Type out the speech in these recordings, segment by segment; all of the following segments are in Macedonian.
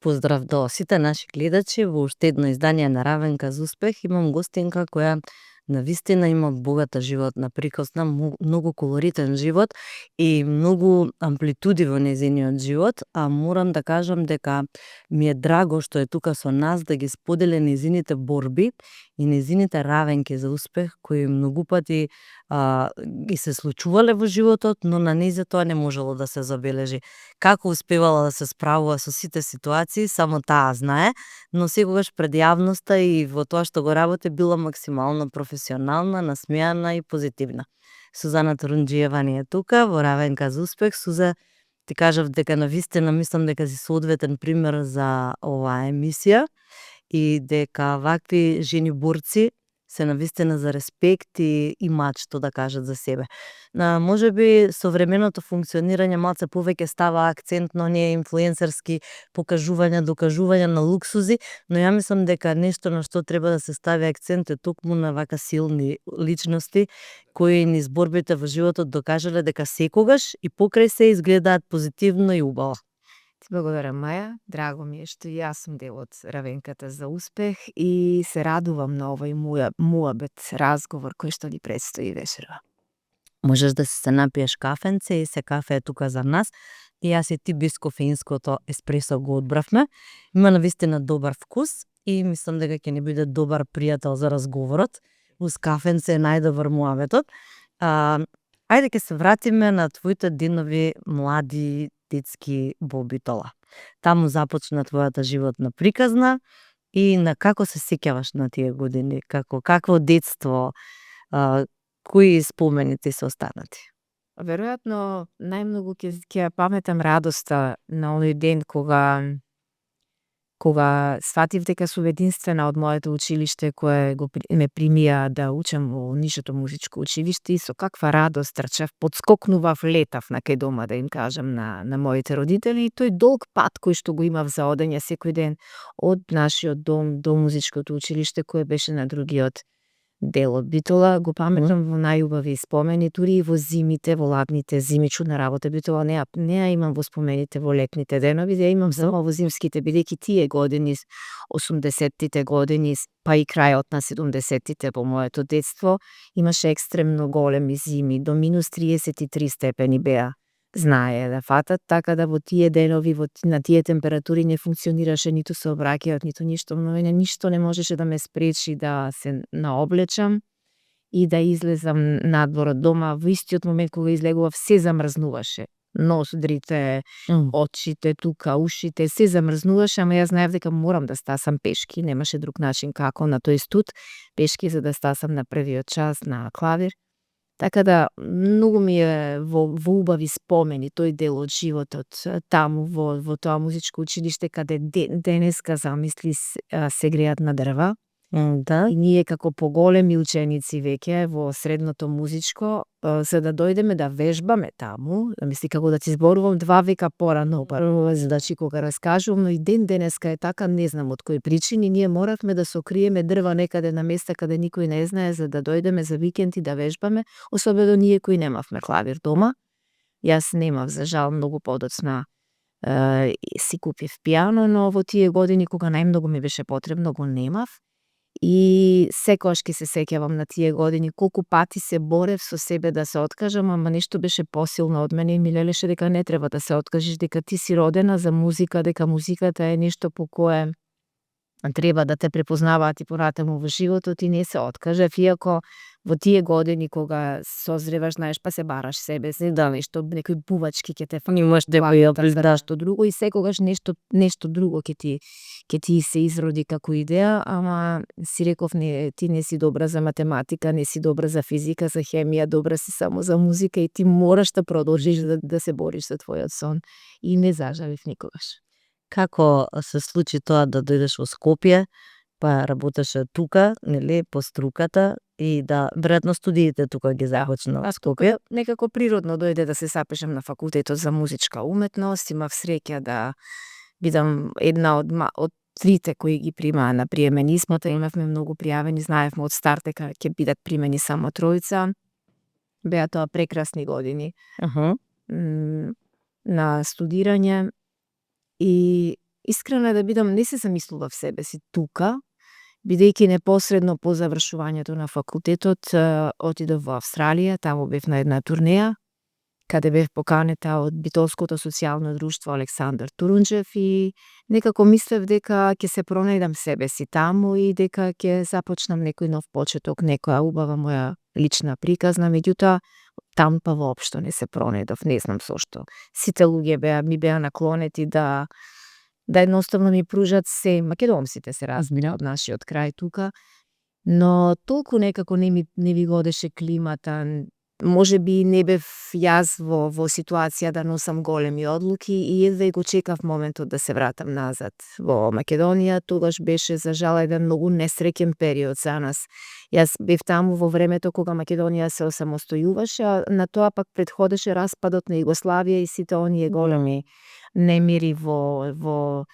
Поздрав до сите наши гледачи во уште едно издание на Равенка за успех. Имам гостинка која навистина има богата животна прикосна, многу колоритен живот и многу амплитуди во нејзиниот живот, а морам да кажам дека ми е драго што е тука со нас да ги сподели нејзините борби и нејзините равенки за успех кои многу пати ги се случувале во животот, но на нејзе тоа не можело да се забележи. Како успевала да се справува со сите ситуации, само таа знае, но секогаш пред јавноста и во тоа што го работи била максимално професионална, насмеана и позитивна. Сузана Турунџиева ни е тука во Равенка за успех. Суза, ти кажав дека навистина мислам дека си соодветен пример за оваа емисија и дека вакви жени борци се навистина за респект и имаат што да кажат за себе. Можеби современото функционирање малце повеќе става акцент на оние инфлуенсерски покажувања, докажувања на луксузи, но ја мислам дека нешто на што треба да се стави акцент е токму на вака силни личности кои низ борбите во животот докажале дека секогаш и покрај се изгледаат позитивно и убаво. Ти благодарам, Маја. Драго ми е што и јас сум дел од Равенката за успех и се радувам на овој муабет разговор кој што ни предстои вечерва. Можеш да се напиеш кафенце и се кафе е тука за нас. И јас и ти без кофеинското еспресо го одбравме. Има навистина добар вкус и мислам дека ќе ни биде добар пријател за разговорот. Уз кафенце е најдобар муабетот. Ајде ќе се вратиме на твоите денови млади детски во Битола. Таму започна твојата животна приказна и на како се сеќаваш на тие години, какво детство, кои спомени ти се останати? Веројатно најмногу ќе ја паметам радоста на оној ден кога сватив дека сум единствена од моето училиште кое ме примија да учам во Нишето музичко училиште и со каква радост трчав, подскокнував, летав на кај дома, да им кажам, на моите родители и тој долг пат кој што го имав за одење секој ден од нашиот дом до музичкото училиште кое беше на другиот дел од Битола, го паметам во најубави спомени, дури и во зимите, во ладните зими, чудна работа Битола, не ја имам во спомените во летните денови, ја имам само во зимските, бидејќи тие години, 80-тите години, па и крајот на 70-тите во моето детство, имаше екстремно големи зими, до минус 33 степени беа. Знае да фатат, така да во тие денови, на тие температури не функционираше ниту сообраќајот, ниту ништо, но ништо не можеше да ме спречи да се наоблечам и да излезам надвор од дома. Во истиот момент кога излегував, се замрзнуваше. Ноздрите, очите, тука, ушите, се замрзнуваше, ама јас знаев дека морам да стасам пешки, немаше друг начин како на тој студ, пешки за да стасам на првиот час на клавир. Така да, многу ми е во убави спомени тој дел од животот таму во тоа музичко училиште каде денеска замисли се греат на дрва. Да. И ние како поголеми ученици веќе во средното музичко, за да дојдеме да вежбаме таму, мисли како да ти зборувам 2 века порано, значи кога раскажувам, но и денеска е така, не знам од кои причини, ние моравме да сокриеме дрва некаде на места каде никој не знае, за да дојдеме за викенд и да вежбаме, особено ние кои немавме клавир дома. Јас немав, за жал, многу подоцна си купив пијано, но во тие години кога најмногу ми беше потребно го немав. И секогаш ќе се сеќавам на тие години колку пати се борев со себе да се откажам, ама нешто беше посилно од мене и ми лелеше дека не треба да се откажиш, дека ти си родена за музика, дека музиката е нешто по кое треба да те препознаваат и понатаму во животот и не се откажав, иако во тие години кога созреваш, знаеш, па се бараш себе си, да нешто, некои бувачки ќе те имаш дека ја признаш што друго и секогаш нешто друго ќе ти се изроди како идеја, ама си реков ти не си добра за математика, не си добра за физика, за хемија, добра си само за музика и ти мораш да продолжиш да се бориш за твојот сон и не зажалив никогаш. Како се случи тоа да дојдеш во Скопје, па работеше тука, нели, по струката и да веројатно студиите тука ги започна во Скопје? Некако природно дојде да се запишам на факултетот за музичка уметност, имав среќа да бидам една од трите кои ги примаа на приеменисмота, имавме многу пријавени, знаевме од старт дека ќе бидат примени само тројца. Беа тоа прекрасни години на студирање и искрена да бидам, не се замислува в себе си тука, бидејќи непосредно по завршувањето на факултетот отидов во Австралија, таму бев на една турнеја, каде бев поканета од битолското социјално друштво Александар Турунџев и некако мислев дека ќе се пронајдам себе си таму и дека ќе започнам некој нов почеток, некоја убава моја лична приказна, меѓутоа таму па воопшто не се пронајдов, не знам зошто. Сите луѓе ми беа наклонети да едноставно ми пружат се, македонците се разбира, од нашиот крај тука, но толку некако не ви годеше климата, може би не бев јас во ситуација да носам големи одлуки и едва и го чекав моментот да се вратам назад во Македонија. Тогаш беше за жал еден многу несреќен период за нас. Јас бев таму во времето кога Македонија се осамостојуваше, а на тоа пак претходеше распадот на Југославија и сите оние големи немири во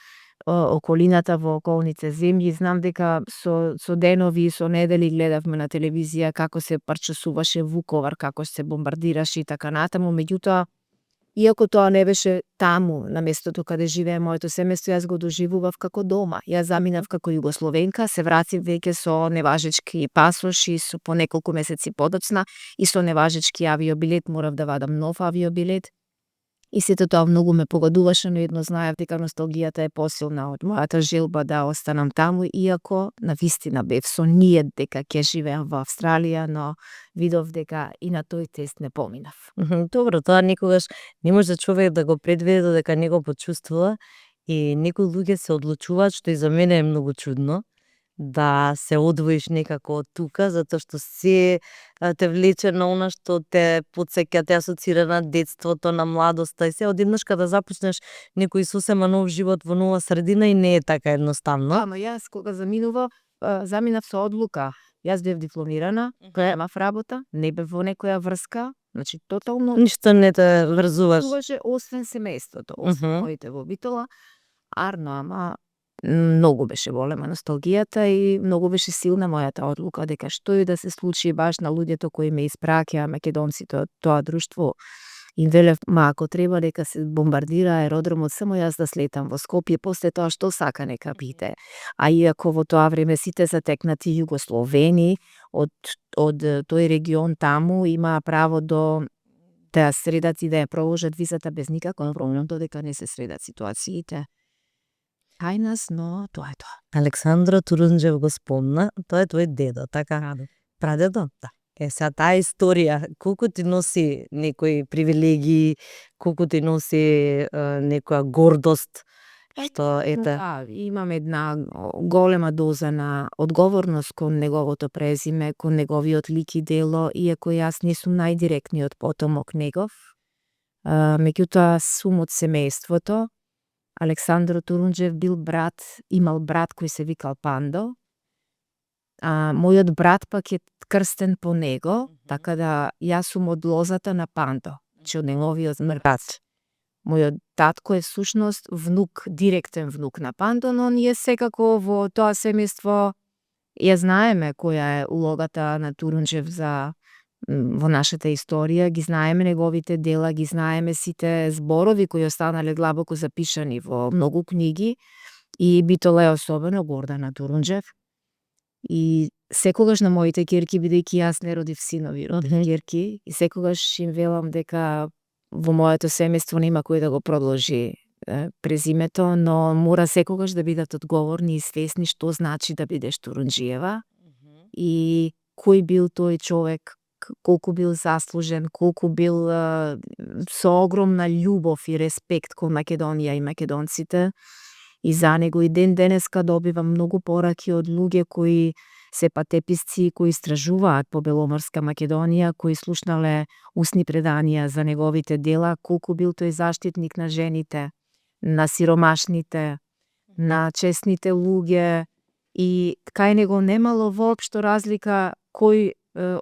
околината, во околните земји. Знам дека со денови и со недели гледавме на телевизија како се парчасуваше Вуковар, како се бомбардираше и така натаму, меѓутоа иако тоа не беше таму, на местото каде живее моето семејство, јас го доживував како дома. Јас заминав како југословенка, се вратив веќе со неважечки пасош и со по неколку месеци подоцна и со неважечки авиобилет, морав да вадам нов авиобилет. И сето тоа многу ме погодуваше, но едно знаев дека носталгијата е посилна од мојата желба да останам таму, иако навистина бев со ниет дека ќе живеам во Австралија, но видов дека и на тој тест не поминав. Добро, тоа никогаш не може човек да го предвиди додека не го почувствува и некои луѓе се одлучуваат, што и за мене е многу чудно, да се одвоиш некако од тука, затоа што се те влече на она што те потсеќа, те асоцира на детството, на младоста и се одеднаш кога започнеш некој сосема нов живот во нова средина и не е така едноставно. Ама јас кога заминав со одлука. Јас бев дипломирана, немав работа, не бев во некоја врска, значи тотално Ништо не те врзуваш. Освен семејството, освен моите во Битола, ама многу беше голема носталгијата и многу беше силна мојата одлука дека што и да се случи баш на луѓето кои ме испраќаа македонците од тоа друштво. И велев, ако треба дека се бомбардира аеродромот, само јас да слетам во Скопје, после тоа што сака нека биде. А иако во тоа време сите затекнати југословени од тој регион таму имаа право да средат и да ја проложат визата без никаков проблем, додека не се средат ситуациите кај нас, но тоа е тоа. Александро Турунџев го спомна, тоа е твој дедо, така? Прадедо? Да. Сега таа историја, колку ти носи некои привилегии, колку ти носи некоја гордост, што ете? Да, имам една голема доза на одговорност кон неговото презиме, кон неговиот лик и дело, иако јас не сум најдиректниот потомок негов. Меѓутоа сум од семејството. Александро Турунџев имал брат кој се викал Пандо. Мојот брат пак е крстен по него, така да јас сум од лозата на Пандо, че од неговиот брат. Мојот татко е всушност внук, директен внук на Пандо, но ние секако во тоа семејство ја знаеме која е улогата на Турунџев во нашата историја, ги знаеме неговите дела, ги знаеме сите зборови кои останале длабоко запишани во многу книги и Битола е особено горда на Турунџев. И секогаш на моите ќерки, бидејќи јас не родив синови, родив ќерки, и секогаш им велам дека во моето семејство нема кој да го продолжи презимето, но мора секогаш да бидат одговорни и свесни што значи да бидеш Турунџиева и кој бил тој човек, колку бил заслужен, колку бил со огромна љубов и респект кон Македонија и македонците. И за него и ден денеска добивам многу пораки од луѓе кои се патеписци, кои истражуваат по Беломорска Македонија, кои слушнале устни преданија за неговите дела, колку бил тој заштитник на жените, на сиромашните, на честните луѓе и кај него немало воопшто разлика кој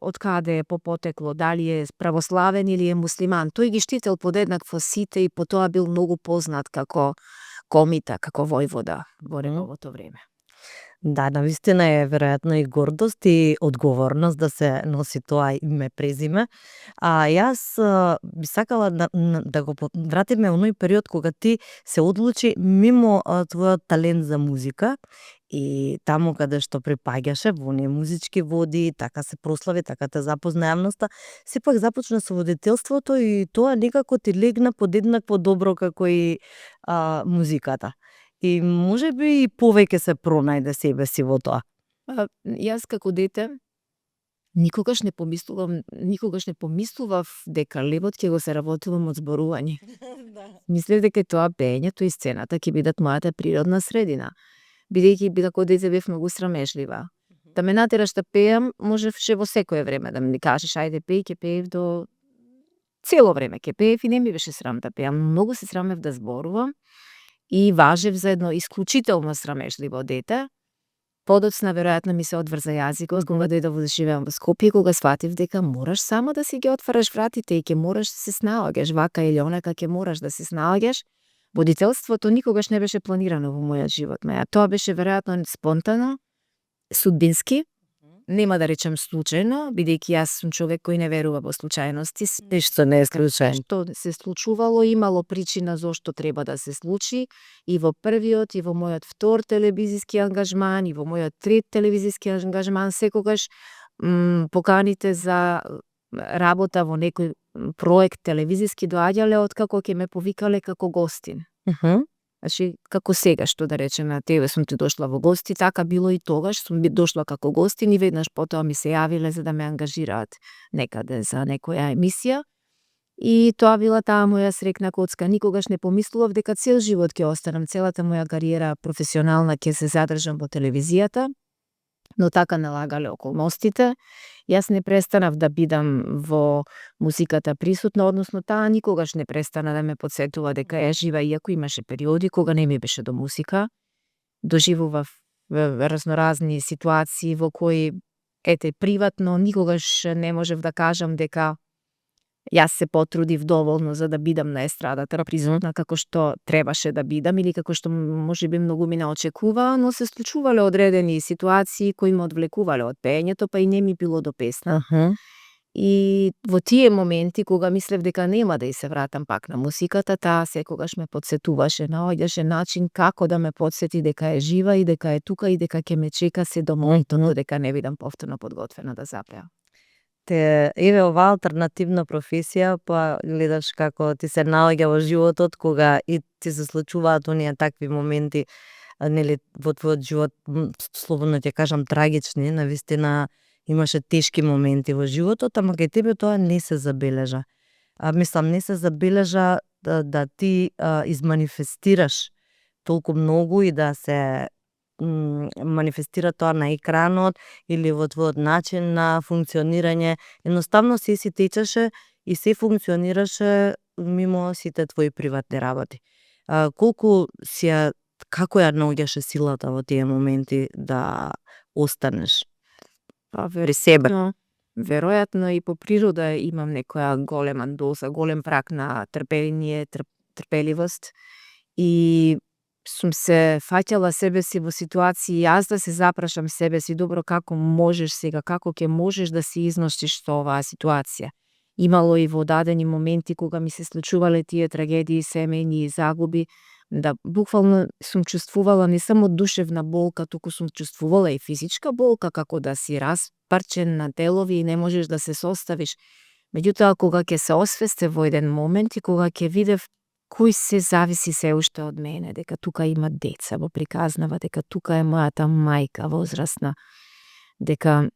од каде е по потекло, дали е православен или е муслиман. Тој ги штител подеднакво сите и по тоа бил многу познат како комита, како војвода во неговото време. Да, навистина е веројатно и гордост и одговорност да се носи тоа име презиме. Јас би сакала да го вратиме оној период кога ти се одлучи мимо твојот талент за музика и таму каде што припаѓаше во оние музички води, така се прослави, така те запозна јавноста, сепак започна со водителството и тоа некако ти легна подеднакво добро како и музиката. И можеби и повеќе се пронајде себе си во тоа. Јас како дете никогаш не помислував дека лебот ќе го се работувам од зборување. Мислев дека тоа пеењето и сцената ќе бидат мојата природна средина, бидејќи како дете бев многу срамежлива. Да ме натераш да пеам, можеше во секое време да ми кажеш ајде пеј, ќе пеев до цело време ќе пеев и не ми беше срам да пеам. Многу се срамев да зборувам и важев за едно исклучително срамежливо дете. Подоцна веројатно ми се одврза јазикот кога дојдов да живеам во Скопје, кога сватив дека мораш само да си ги отвараш вратите и ќе мораш да се снаоѓаш вака или онака, ќе мораш да се снаоѓаш. Водителството никогаш не беше планирано во мојот живот, тоа беше веројатно спонтано, судбински. Нема да речем случајно, бидејќи јас сум човек кој не верува во случајности. Ништо не е случајно. Што се случувало, имало причина зошто треба да се случи и во првиот, и во мојот втор телевизиски ангажман, и во мојот трет телевизиски ангажман, секогаш поканите за работа во некој проект телевизиски доаѓале откако ќе ме повикале како гостин. Значи, како сега што да речем на тебе сум ти дошла во гости, така било и тогаш сум дошла како гостин и веднаш потоа ми се јавиле за да ме ангажираат некаде за некоја емисија. И тоа била таа моја срекна коцка. Никогаш не помислував дека цел живот ќе останам, целата моја кариера професионална ќе се задржам во телевизијата, но така налагале околностите. Јас не престанав да бидам во музиката присутна, односно таа никогаш не престана да ме потсетува дека е жива, иако имаше периоди кога не ми беше до музика. Доживував разноразни ситуации во кои, приватно, никогаш не можев да кажам дека јас се потрудив доволно за да бидам на естрадата присутна како што требаше да бидам или како што можеби многу ми не очекува, но се случувале одредени ситуации кои ме одвлекувале од пеењето, па и не ми било до песна. И во тие моменти кога мислев дека нема да и се вратам пак на музиката, таа секогаш ме потсетуваше, наоѓаше начин како да ме потсети дека е жива и дека е тука и дека ќе ме чека се до моментот дека не бидам повторно подготвена да запеам. Еве оваа алтернативна професија, па гледаш како ти се наоѓа во животот кога и ти се случуваат оние такви моменти, нели во твојот живот, слободно ќе кажам трагични, навистина имаше тешки моменти во животот, ама кај тебе тоа не се забележа. Мислам, не се забележа да ти изманифестираш толку многу и да се манифестира тоа на екранот или во твојот начин на функционирање. Едноставно се си течеше и се функционираше мимо сите твои приватни работи. Како ја наоѓаше силата во тие моменти да останеш при себе? Веројатно и по природа имам некоја голема доза, голем прак на трпение, трпеливост и сум се фаќала себе си во ситуации јас да се запрашам себе си добро како можеш сега, како ќе можеш да се износиш со оваа ситуација. Имало и во дадени моменти кога ми се случувале тие трагедии, семејни загуби, да буквално сум чувствувала не само душевна болка, туку сум чувствувала и физичка болка, како да си распарчен на делови и не можеш да се составиш. Меѓутоа, кога ќе се освесте во еден момент и кога ќе видев кој се зависи се уште од мене, дека тука има деца, во приказнава, дека тука е мојата мајка возрастна, дека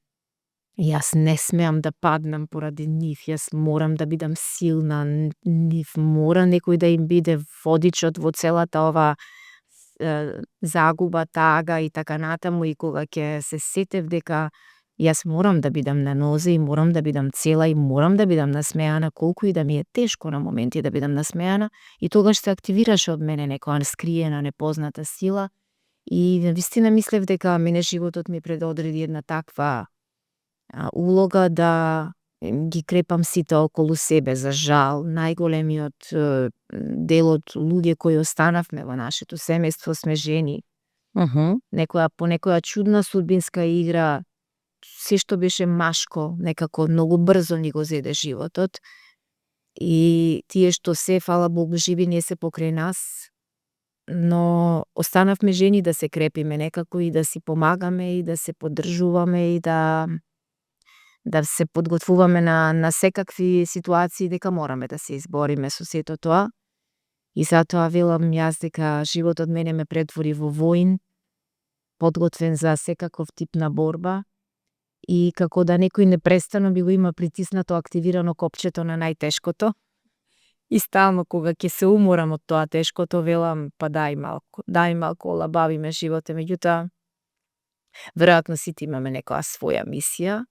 јас не смеам да паднам поради нив, јас морам да бидам силна, нив мора некој да им биде водичот во целата ова загуба, тага и така натаму, и кога ќе се сетев дека јас морам да бидам на нозе и морам да бидам цела и морам да бидам насмеана, колку и да ми е тешко на моменти да бидам насмеана, и тогаш се активираше од мене некоја скриена, непозната сила и навистина мислев дека мене животот ми предодреди една таква улога да ги крепам сите околу себе. За жал, најголемиот дел од луѓе кои останавме во нашето семејство сме жени. по некоја чудна судбинска игра, се што беше машко, некако многу брзо ни го зеде животот. И тие што се, фала Богу, живи не се покрај нас, но останавме жени да се крепиме некако и да си помагаме и да се поддржуваме и да се подготвуваме на секакви ситуации, дека мораме да се избориме со сето тоа. И затоа велам јас дека животот мене ме претвори во воин, подготвен за секаков тип на борба, и како да некој непрестано би го има притиснато, активирано копчето на најтешкото. И стално кога ќе се уморам од тоа тешкото, велам па дај малку олабавиме животе. Меѓутоа, веројатно сите имаме некоја своја мисија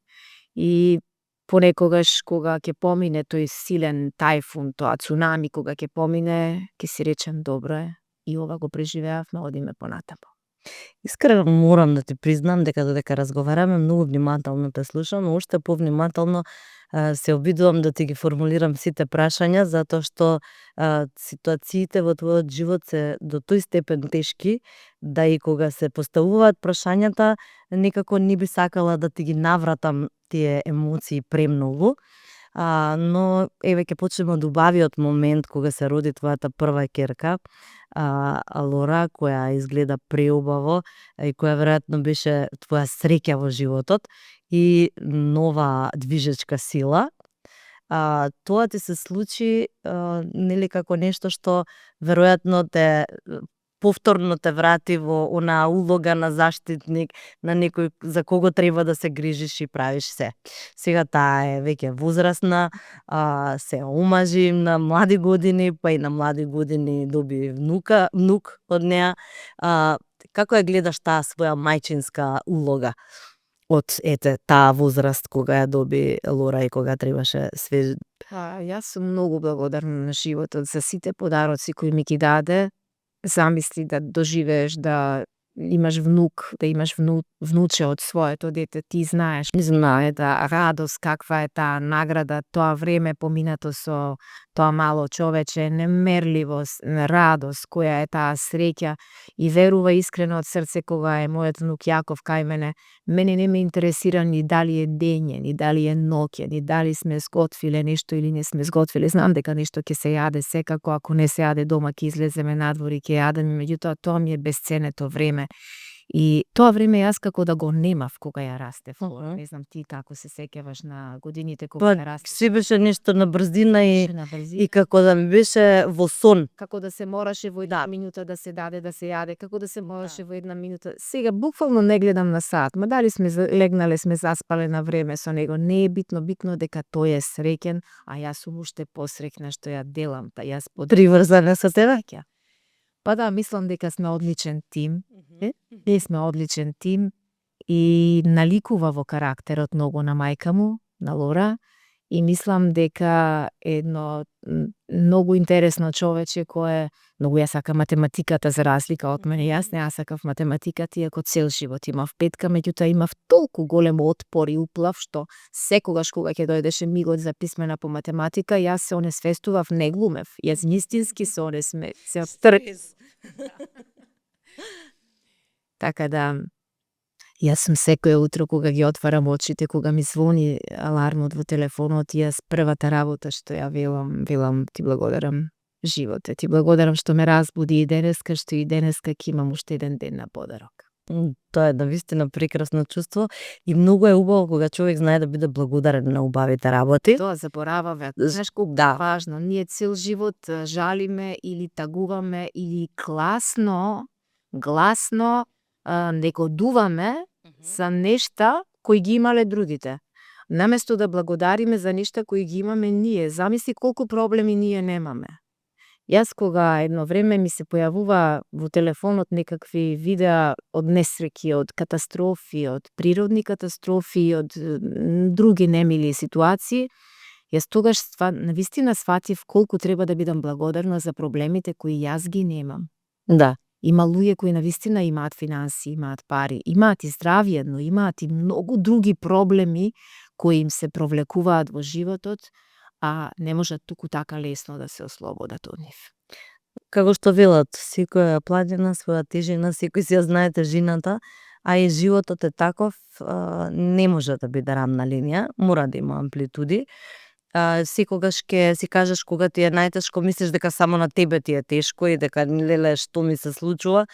и понекогаш кога ќе помине тој силен тајфун, тоа цунами, кога ќе помине, ќе си речем добро е, и ова го преживеавме, одиме понатаму. Искрено морам да ти признам дека додека разговараме многу внимателно те слушам, но уште повнимателно се обидувам да ти ги формулирам сите прашања, затоа што ситуациите во твојот живот се до тој степен тешки, да и кога се поставуваат прашањата, некако не би сакала да ти ги навратам тие емоции премногу. Но еве ќе почнеме од убавиот момент кога се роди твојата прва ќерка, Лора, која изгледа преубаво и која веројатно беше твоја среќа во животот и нова движечка сила. Тоа ти се случи нели како нешто што веројатно те повторно те врати во онаа улога на заштитник, на некој за кого треба да се грижиш и правиш се. Сега таа е веќе возрастна, се омажи на млади години, па и на млади години доби внук од неа. Како ја гледаш таа своја мајчинска улога од таа возраст кога ја доби Лора и кога требаше све? Јас сум многу благодарна на животот за сите подароци кои ми ги даде. Замисли да доживееш да имаш внук, да имаш внуче од своето дете, ти знаеш да радост, каква е таа награда, тоа време поминато со тоа мало човече, немерливост, радост, која е таа среќа, и верува искрено од срце кога е мојот внук Јаков кај мене не ме интересира ни дали е дење, ни дали е ноќе, ни дали сме сготвиле нешто или не сме сготвиле. Знам дека нешто ќе се јаде секако, ако не се јаде дома ќе излеземе надвор и ќе јадеме, меѓутоа тоа ми е бесценето време. И тоа време јас како да го немав кога ја растев. Не знам ти како се сеќаваш на годините кога ја растев. Си беше нешто на брзина и како да ми беше во сон. Како да се мораше во една минута да се даде да се јаде, како да се мораше во една минута. Сега буквално не гледам на сат, ма дали сме легнале, сме заспале на време со него, не е битно, битно дека тој е среќен, а јас сум уште посреќна што ја делам, та јас приврзана со тебе. Па да, мислам дека сме одличен тим. Ние сме одличен тим и наликува во карактерот многу на мајка му, на Лора, и мислам дека едно многу интересно човече кое многу ја сака математиката за разлика од мене. Јас не ја сакав математиката, иако цел живот имав петка, меѓутоа имав толку голем отпор и уплав што секогаш кога ќе дојдеше мигот за писмена по математика, јас се онесвестував, не глумев. Јас вистински се Стрес. Така да, јас сум секој утро кога ги отварам очите, кога ми звони алармот во телефонот, јас првата работа што ја велам ти благодарам животе, ти благодарам што ме разбуди и денеска, што и денеска ќе имам уште еден ден на подарок. Тоа е навистина прекрасно чувство и многу е убаво кога човек знае да биде благодарен на убавите работи. Тоа забораваме. Знаеш колку важно, ние цел живот жалиме или тагуваме или гласно негодуваме за нешта кои ги имале другите. Наместо да благодариме за нешта кои ги имаме ние, замисли колку проблеми ние немаме. Јас кога едно време ми се појавува во телефонот некакви видеа од несреќи, од катастрофи, од природни катастрофи, од други немили ситуации, јас тогаш навистина сватив колку треба да бидам благодарна за проблемите кои јас ги немам. Да. Има луѓе кои навистина имаат финанси, имаат пари, имаат и здравје, но имаат и многу други проблеми кои им се провлекуваат во животот, а не можат туку така лесно да се ослободат од нив. Како што велат, секоја планина своја тежина, секој си ја знае тежината, а и животот е таков, не може да биде рамна линија, мора да има амплитуди. Секогаш ќе си кажеш кога ти е најтешко, мислиш дека само на тебе ти е тешко и дека леле што ми се случува.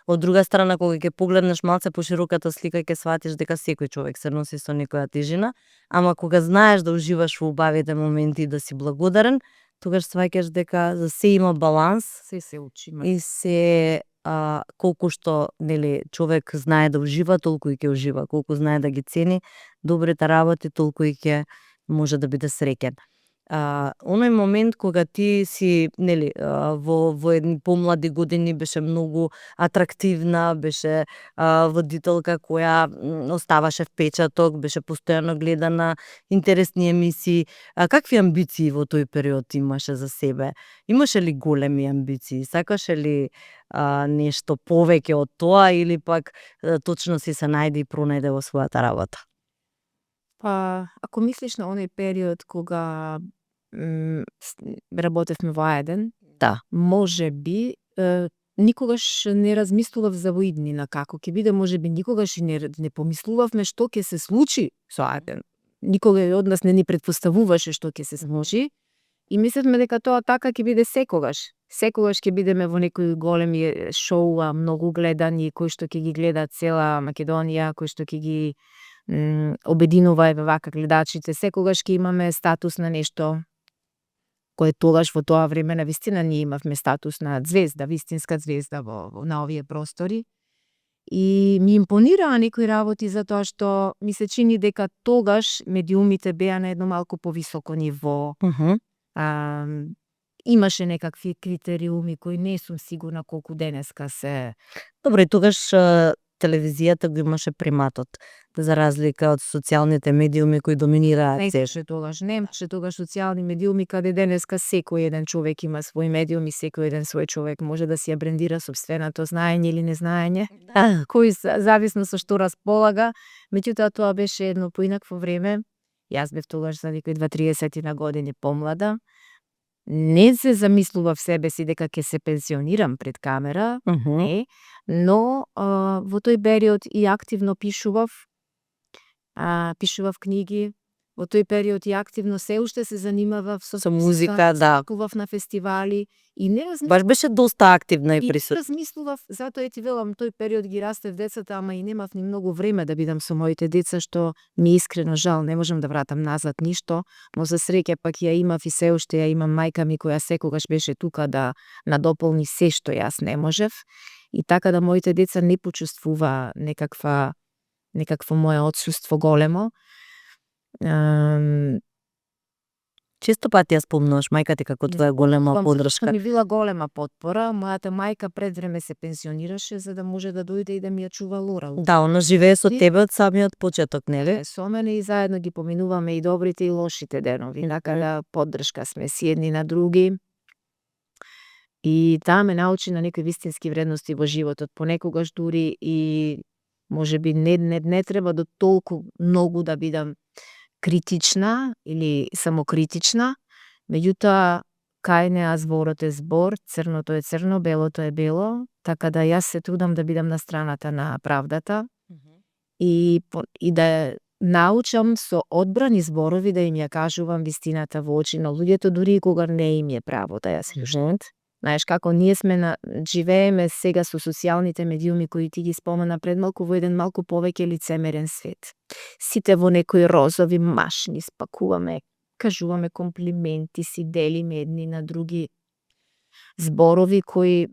Од друга страна, кога ќе погледнеш малце пошироката слика, ќе сватиш дека секој човек се носи со некоја тежина, ама кога знаеш да уживаш во убавите моменти и да си благодарен, тогаш сваќаш дека за се има баланс Се учи. и се колку што нели човек знае да ужива, толку и ќе ужива, колку знае да ги цени добрите работи, толку и ќе може да биде среќен. Оној момент кога ти си нели во едни помлади години беше многу атрактивна, беше водителка која оставаше впечаток, беше постојано гледана, интересни емисии. Какви амбиции во тој период имаше за себе? Имаше ли големи амбиции? Сакаше ли нешто повеќе од тоа или пак точно си се најде и пронајде во својата работа? Па, ако мислиш на оној период кога работевме во Ајден, Да. може би никогаш не размислував за воиднина како ќе биде, може би никогаш и не помислувавме што ќе се случи со Ајден. Никога од нас не ни претпоставуваше што ќе се случи и мислевме дека тоа така ќе биде секогаш. Секогаш ќе бидеме во некои големи шоуа, многу гледани, кои што ќе ги гледа цела Македонија, кои што ќе ги обединува еве вака гледачите. Секогаш ќе имаме статус на нешто кое тогаш во тоа време навистина ние имавме статус на звезда, вистинска звезда на овие простори. И ми импонираа некои работи затоа што ми се чини дека тогаш медиумите беа на едно малку повисоко ниво. Имаше некакви критериуми кои не сум сигурна колку денеска се. Добро, и тогаш телевизијата го имаше приматот, за разлика од социјалните медиуми кои доминираат се. Немаше тогаш социјални медиуми каде денеска секој еден човек има свој медиум и секој еден свој човек може да си ја брендира сопственото знаење или незнаење, кој зависно со што располага. Меѓутоа тоа беше едно поинакво време. Јас бев тогаш за некои 2-30 на години помлада. Не се замислував себе си дека ќе се пензионирам пред камера, не, но во тој период и активно пишував книги, во тој период и активно се уште се занимавав со музика, да. Стакував на фестивали и не размислував. Баш беше доста активна и присутна. Размислував, затоа ти велам, тој период ги растев децата, ама и немав ни многу време да бидам со моите деца, што ми е искрено жал, не можам да вратам назад ништо, но за среќа пак ја имав и се уште ја имам мајка ми која секогаш беше тука да надополни се што јас не можев. И така да моите деца не почувствува некакво мое отсуство големо. Често пати ја спомнуваш мајка ти како твоја голема поддршка. Ми била голема потпора. Мојата мајка пред време се пензионираше за да може да дојде и да ми ја чува Лора. Да, она живее со тебе од самиот почеток, нели? Со мене и заедно ги поминуваме и добрите и лошите денови. Така да поддршка сме си едни на други. И таа ме научи на некои вистински вредности во животот. Понекогаш дури и може би не треба до толку многу да бидам критична или самокритична, меѓутоа кај неа зборот е збор, црното е црно, белото е бело, така да јас се трудам да бидам на страната на правдата и да научам со одбрани зборови да им ја кажувам вистината во очи на луѓето, дури и кога не им е право да ја слушнат. Знаеш како ние сме живееме сега со социјалните медиуми кои ти ги спомена пред малку во еден малку повеќе лицемерен свет. Сите во некои розови машни спакуваме, кажуваме комплименти, си делиме едни на други зборови кои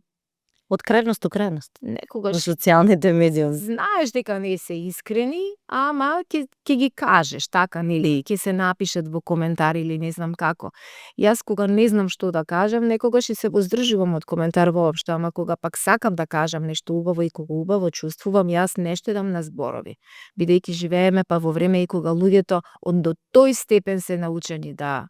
од крајност до крајност. Некогаш на социјалните медиуми. Знаеш дека не се искрени, ама ќе ги кажеш така, нели, ќе се напишат во коментари или не знам како. Јас кога не знам што да кажам, некогаш и се воздржувам од коментар воопшто, ама кога пак сакам да кажам нешто убаво и кога убаво чувствувам, јас не штедам на зборови. Бидејќи живееме па во време и кога луѓето до тој степен се научени да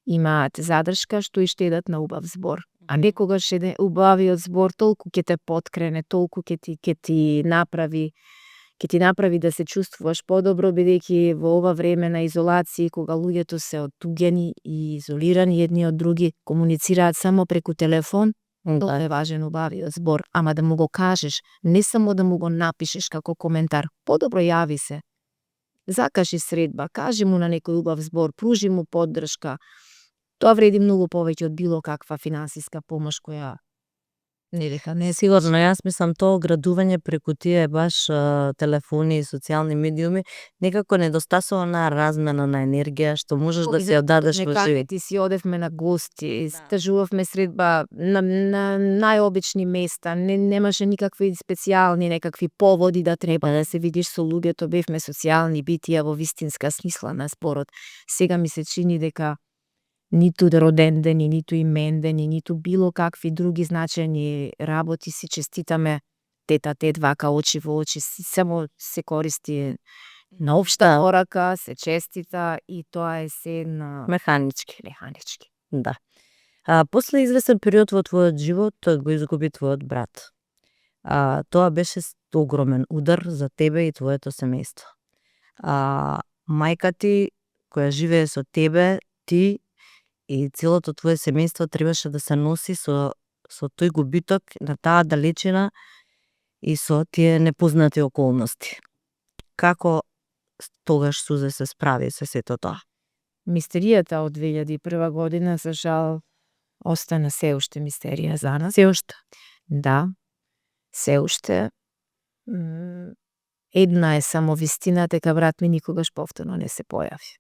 имаат задршка што и штедат на убав збор. А некогаш еден убавиот збор толку ќе те поткрене, толку ќе ти направи да се чувствуваш подобро, бидејќи во ова време на изолација, кога луѓето се оттуѓени и изолирани едни од други, комуницираат само преку телефон, Тоа е важен убавиот збор, ама да му го кажеш, не само да му го напишеш како коментар, подобро јави се. Закажи средба, кажи му на некој убав збор, пружи му поддршка. Тоа вреди многу повеќе од било каква финансиска помош која не дека не е Сигурно, јас мислам тоа оградување преку тие баш телефони и социјални медиуми некако недостасува на размена на енергија што можеш да се оддадеш во живот. Ти си одевме на гости, стажувавме средба на најобични места, немаше никакви специјални некакви поводи да треба да се видиш со луѓето, бевме социјални битија во вистинска смисла на зборот. Сега ми се чини дека ниту родендени, ниту имендени, ниту било какви други значајни работи си честитаме тета тет вака очи во очи, само се користи на општа порака, се честита и тоа е се на Механички. механички. Да. После извесен период во твојот живот го изгуби твојот брат. Тоа беше огромен удар за тебе и твоето семејство. Мајка ти која живее со тебе, ти и целото твое семејство требаше да се носи со тој губиток на таа далечина и со тие непознати околности. Како тогаш Сузе се справи со сето тоа? Мистеријата од 2001 година, за жал, остана се уште мистерија за нас. Се уште? Да, се уште. Една е само вистина, дека брат ми никогаш повторно не се појави.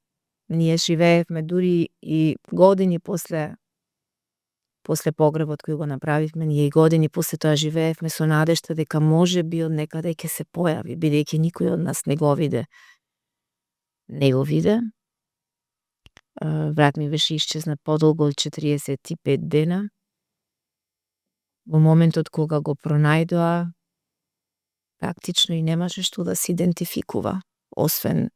Ние живеевме дури и години после погребот кој го направивме, ние и години после тоа живеевме со надежта дека може би од некаде ќе се појави, бидејќи никој од нас не го виде. Не го виде. Брат ми беше исчезнат подолго од 45 дена. Во моментот кога го пронајдоа, практично и немаше што да се идентификува, освен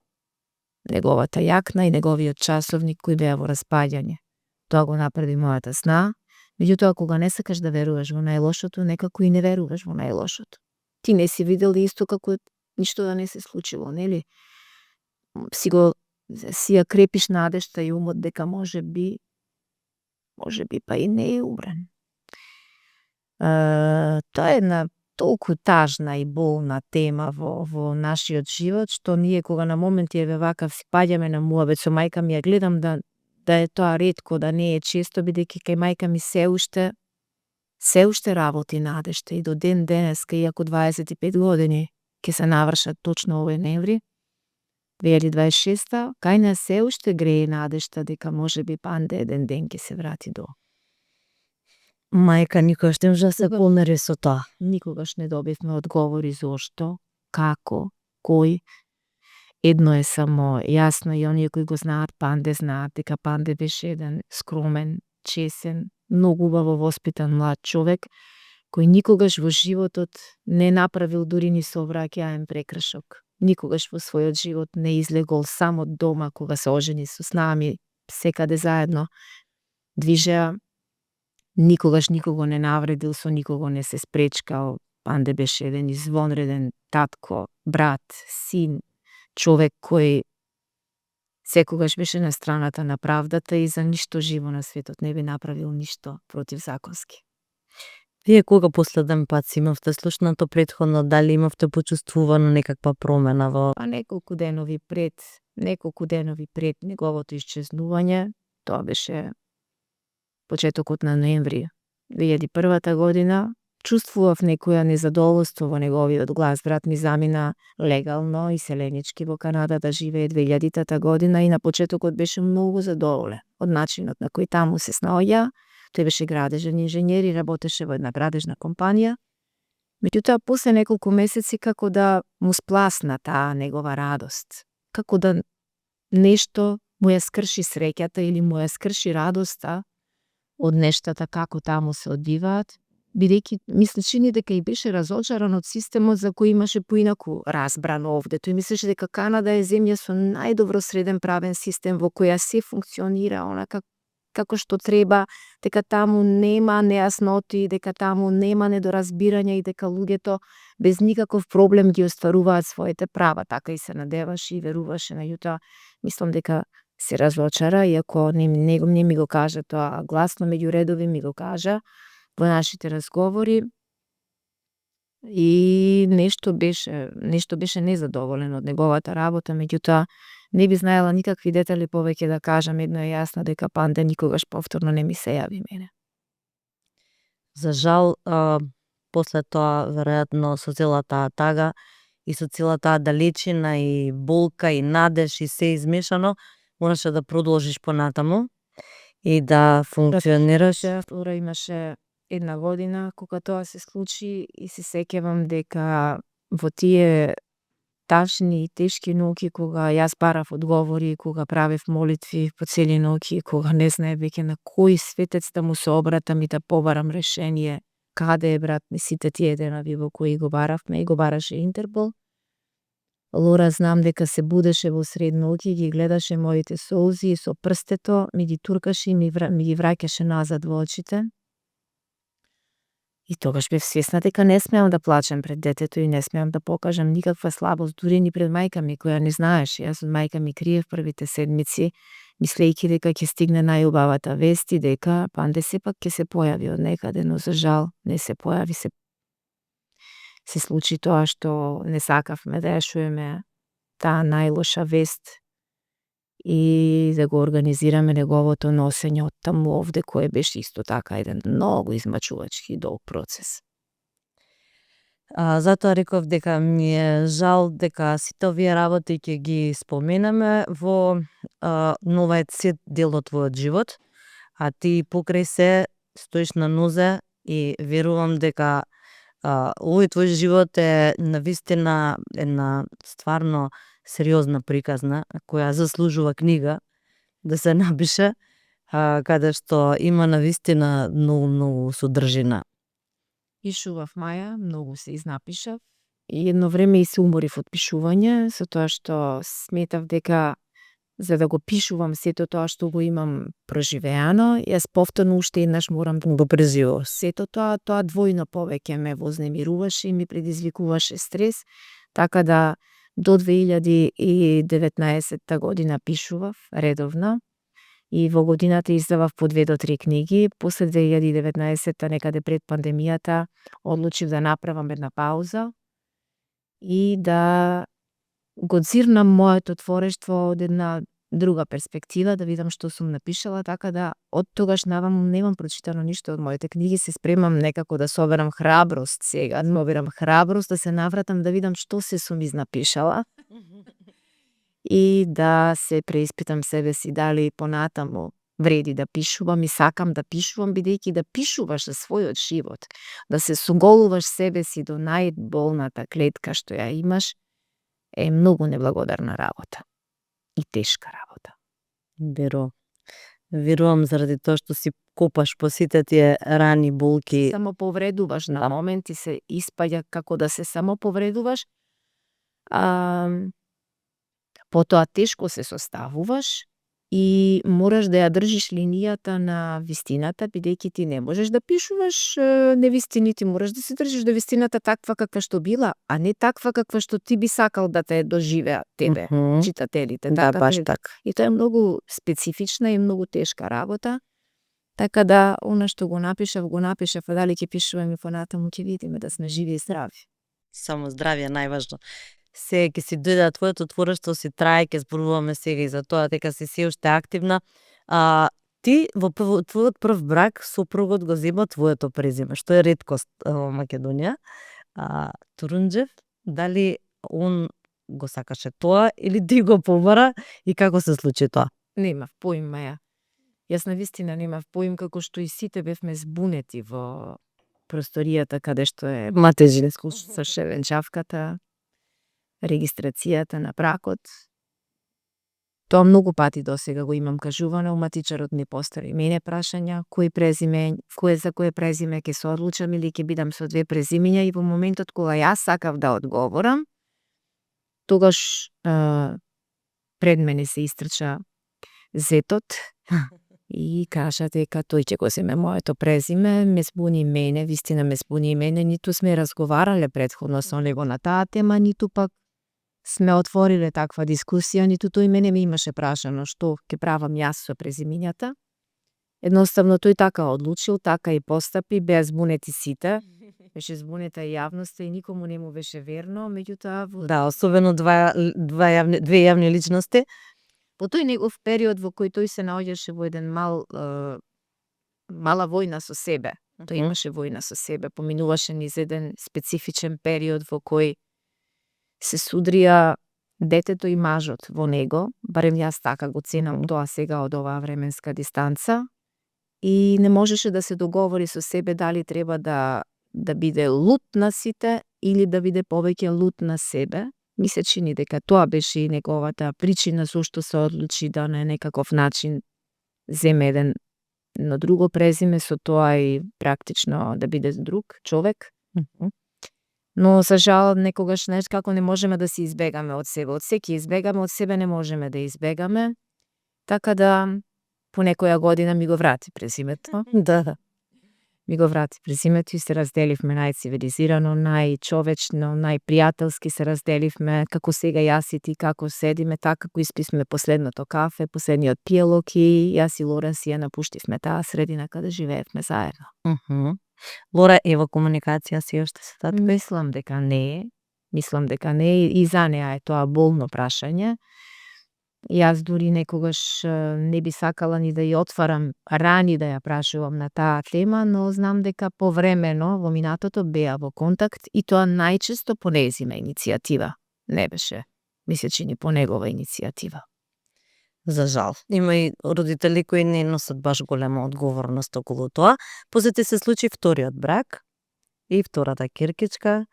неговата јакна и неговиот часовник кој беа во распаѓање. Тоа го направи мојата сна, меѓутоа кога не сакаш да веруваш во најлошото, некако и не веруваш во најлошото. Ти не си видел исто како ништо да не се случило, нели? Си ја крепиш надежта и умот дека може би па и не е умрен. Тоа е една толку тажна и болна тема во нашиот живот, што ние кога на моменти еве вака си паѓаме на муабет со мајка ми, ја гледам да е тоа ретко, да не е често, бидејќи кај мајка ми се уште работи надежта и до ден денеска, иако 25 години ќе се навршат точно овој ноември 2026, кај нас се уште грее надежта дека може би панде еден ден ќе се врати до. Мајка никогаш не може да се помери со тоа. Никогаш не добивме одговори зошто, како, кој. Едно е само јасно и оние кои го знаат Панде знаат дека Панде беше еден скромен, чесен, многу убаво воспитан млад човек кој никогаш во животот не направил дури ни сообраќаен прекршок. Никогаш во својот живот не излегол сам од дома кога се ожени со нами, секаде заедно движеа. Никогаш никого не навредил, со никого не се спречкал. Панде беше еден извонреден татко, брат, син, човек кој секогаш беше на страната на правдата и за ништо живо на светот не би направил ништо противзаконски. Вие кога последен пат си имавте слушнато претходно, дали имавте почувствувано некаква промена во... Неколку денови пред неговото исчезнување, тоа беше почетокот на ноември 2001 година, чувствував некоја незадоволство во неговиот глас. Брат ми замина легално и селенички во Канада да живее 2000 година и на почетокот беше многу задоволен од начинот на кој таму се снаоѓа. Тој беше градежен инженер и работеше во една градежна компанија. Меѓутоа, после неколку месеци како да му спласна таа негова радост. Како да нешто му ја скрши среќата или му ја скрши радоста од нештата како таму се одвиваат, бидејќи ми се чини дека и беше разочаран од системот за кој имаше поинаку разбрано овде. Тој мислеше дека Канада е земја со најдобро среден правен систем во која се функционира онака како што треба, дека таму нема нејасноти, дека таму нема недоразбирање и дека луѓето без никаков проблем ги остваруваат своите права. Така и се надеваше и веруваше. Меѓутоа, мислам дека се разочара, иако не ми го кажа тоа гласно, меѓу редови ми го кажа, во нашите разговори и нешто беше незадоволен од неговата работа, меѓутоа не би знаела никакви детали повеќе да кажам, едно е јасно дека Панде никогаш повторно не ми се јави мене. За жал, после тоа, веројатно, со цела таа тага и со цела таа далечина и болка и надеж и се измешано, мораше да продолжиш понатаму и да функционираш. Втора имаше 1 година кога тоа се случи и се сеќавам дека во тие тажни и тешки ноќи кога јас барав одговори, кога правев молитви по цели ноќи, кога не знае веќе на кој светец да му се обратам и да побарам решение, каде е брат ми сите тие денови во кои го баравме и го бараше Интерпол. Лора знам дека се будеше во сред ноќи, ги гледаше моите солзи и со прстето ми ги туркаше и ми ги враќаше назад во очите. И тогаш бев свесна дека не смеам да плачем пред детето и не смеам да покажам никаква слабост, дури ни пред мајка ми, која не знаеше. Јас од мајка ми криев првите седмици, мислејќи дека ќе стигне најубавата вест и дека Панде сепак ќе се појави од некаде, но за жал не се појави. Се случи тоа што не сакавме да ја чуеме, таа најлоша вест, и да го организираме неговото носење од таму овде, кој беше исто така еден многу измачувачки долг процес. Затоа реков дека ми е жал дека сите овие работи ќе ги споменаме во новиот сет дел од твојот живот, а ти покрај се стоиш на нозе и верувам дека овој твој живот е навистина една стварно сериозна приказна која заслужува книга да се напише, каде што има навистина многу содржина. Пишував, Маја, многу се изнапишав и едно време и се уморив од пишување, со тоа што сметав дека за да го пишувам сето тоа што го имам проживеано, јас повторно уште еднаш морам да го преживувам. Сето тоа двојно повеќе ме вознемируваше и ми предизвикуваше стрес, така да до 2019 година пишував редовно и во годината издавав по 2 до 3 книги. После 2019 некаде пред пандемијата одлучив да направам една пауза и да го зирнам моето творештво од една друга перспектива, да видам што сум напишала, така да од тогаш наваму немам прочитано ништо од моите книги, се спремам некако да соберам храброст сега, да се навратам да видам што се сум изнапишала и да се преиспитам себе си дали понатаму вреди да пишувам и сакам да пишувам, бидејќи да пишуваш за својот живот, да се соголуваш себе си до најболната клетка што ја имаш, е многу неблагодарна работа и тешка работа. Верувам заради тоа што си копаш по сите тие рани, болки. Само повредуваш на моменти, се испаѓа како да се само повредуваш, потоа тешко се составуваш и мораш да ја држиш линијата на вистината, бидејќи ти не можеш да пишуваш невистини, ти мораш да се држиш до вистината таква каква што била, а не таква каква што ти би сакал да те доживеат тебе, читателите. Да, баш така. И тоа е многу специфична и многу тешка работа, така да она што го напишав, а дали ќе пишувам и понатаму ќе видиме, да сме живи и здрави. Само здравје најважно. Се ќе си дојде твоето творештво, си трае, ќе зборуваме сега и за тоа дека си се уште активна. Ти во твојот прв брак сопругот го зема твоето презиме, што е реткост во Македонија. Турунџев, дали он го сакаше тоа или ти го побара и како се случи тоа? Немав поим, Маја. Јас навистина немав поим, како што и сите бевме збунети во просторијата каде што е матежинско со шевенчавката, регистрацијата на бракот. Тоа многу пати досега го имам кажувано, матичарот ми постави мене прашања, за кое презиме ќе се одлучам или ќе бидам со 2 презимиња, и во моментот кога јас сакав да одговорам, тогаш пред мене се истрча зетот и кажа дека тој ќе го земе моето презиме. Ме збуни мене, вистина ме збуни мене, ниту сме разговарале претходно со него на таа тема, ниту пак сме отвориле таква дискусија, ниту тој мене ме имаше прашано што ќе правам јас со презимињата. Едноставно тој така одлучил, така и постапи, беа збунети сите. Беше збунета и јавноста и никому не му беше верно, меѓутоа Да, особено две јавни личности. во тој негов период во кој тој се наоѓаше во еден мала војна со себе. Тој имаше војна со себе, поминуваше низ еден специфичен период во кој се судрија детето и мажот во него, барем јас така го ценам тоа сега од оваа временска дистанца, и не можеше да се договори со себе дали треба да биде лут на сите или да биде повеќе лут на себе. Ми се чини дека тоа беше и неговата причина со што се одлучи да на некаков начин земе едно друго презиме, со тоа и практично да биде друг човек. Но за жал некогаш како не можеме да се избегаме од себе. Од секи избегаме, од себе не можеме да избегаме. Така да по некоја година ми го врати презимето. Да. Ми го врати презимето и се разделивме најцивилизирано, најчовечно, најпријателски се разделивме, како сега јас и ти како седиме, така како исписме последното кафе, последниот пиелок и јас и Лора си ја напуштивме таа средина каде живеевме заедно. Лора е во комуникација си уште се татко? Мислам дека не е и за неа е тоа болно прашање. Јас дури некогаш не би сакала ни да ја отварам рани да ја прашувам на таа тема, но знам дека повремено во минатото беа во контакт и тоа најчесто по нејзина иницијатива. Не беше, ми се чини, по негова иницијатива. За жал. Има и родители кои не носат баш голема одговорност околу тоа. После ти се случи вториот брак и втората киркичка,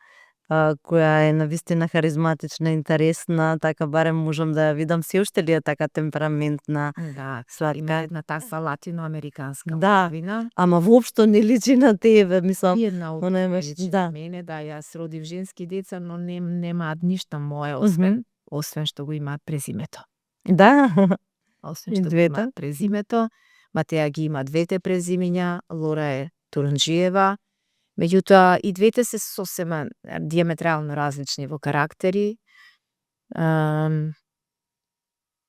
која е навистина харизматична, интересна, така барем можам да ја видам. Се уште ли е така темпераментна? Да, има една таква латиноамериканска Да, вина. ама воопшто не личи на тебе, мислам. И една од Она личи да. на мене, да, јас родив женски деца, но немаат ништо мое, освен што го имаат презимето. Да. Освен И што го двете? имаат презимето, Матеја ги има двете презимиња, Лора е Турнџиева. Меѓутоа и двете се сосема диаметрално различни во карактери.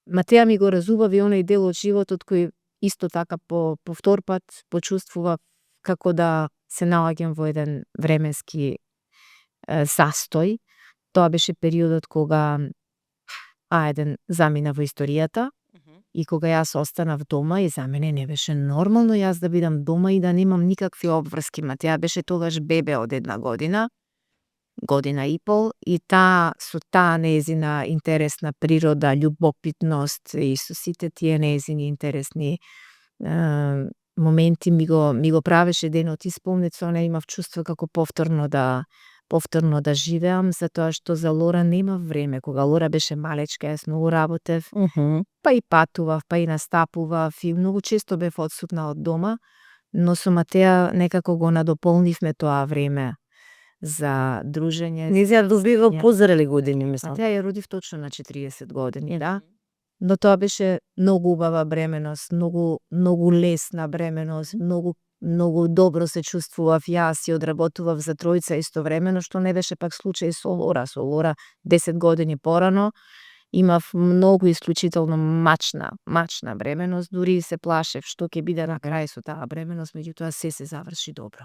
Матеја ми го разубави оној дел од животот кој исто така по втор пат почувствував како да се наоѓам во еден временски застој. Тоа беше периодот кога Аеден замина во историјата и кога јас останав дома и за мене не беше нормално јас да бидам дома и да немам никакви обврски. Матеја беше тогаш бебе од 1 година, година и пол, и со таа нејзина интересна природа, љубопитност и со сите тие нејзини интересни моменти ми го правеше денот исполнет, со неа имав чувство како повторно да живеам, затоа што за Лора нема време. Кога Лора беше малечка, јас многу работев, па и патував, па и настапував и многу често бев одсутна од дома, но со Матеја некако го надополнивме тоа време за дружење. Низија добива позрели години, мислам. Матеја ја родив точно на 40 години, да. Но тоа беше многу убава бременост, многу лесна бременост, многу добро се чувствував јас и одработував за тројца истовремено, што не беше пак случај со Лора. Со Лора 10 години порано имав многу исклучително мачна бременост, дури се плашев што ќе биде на крај со таа бременост, меѓутоа се заврши добро.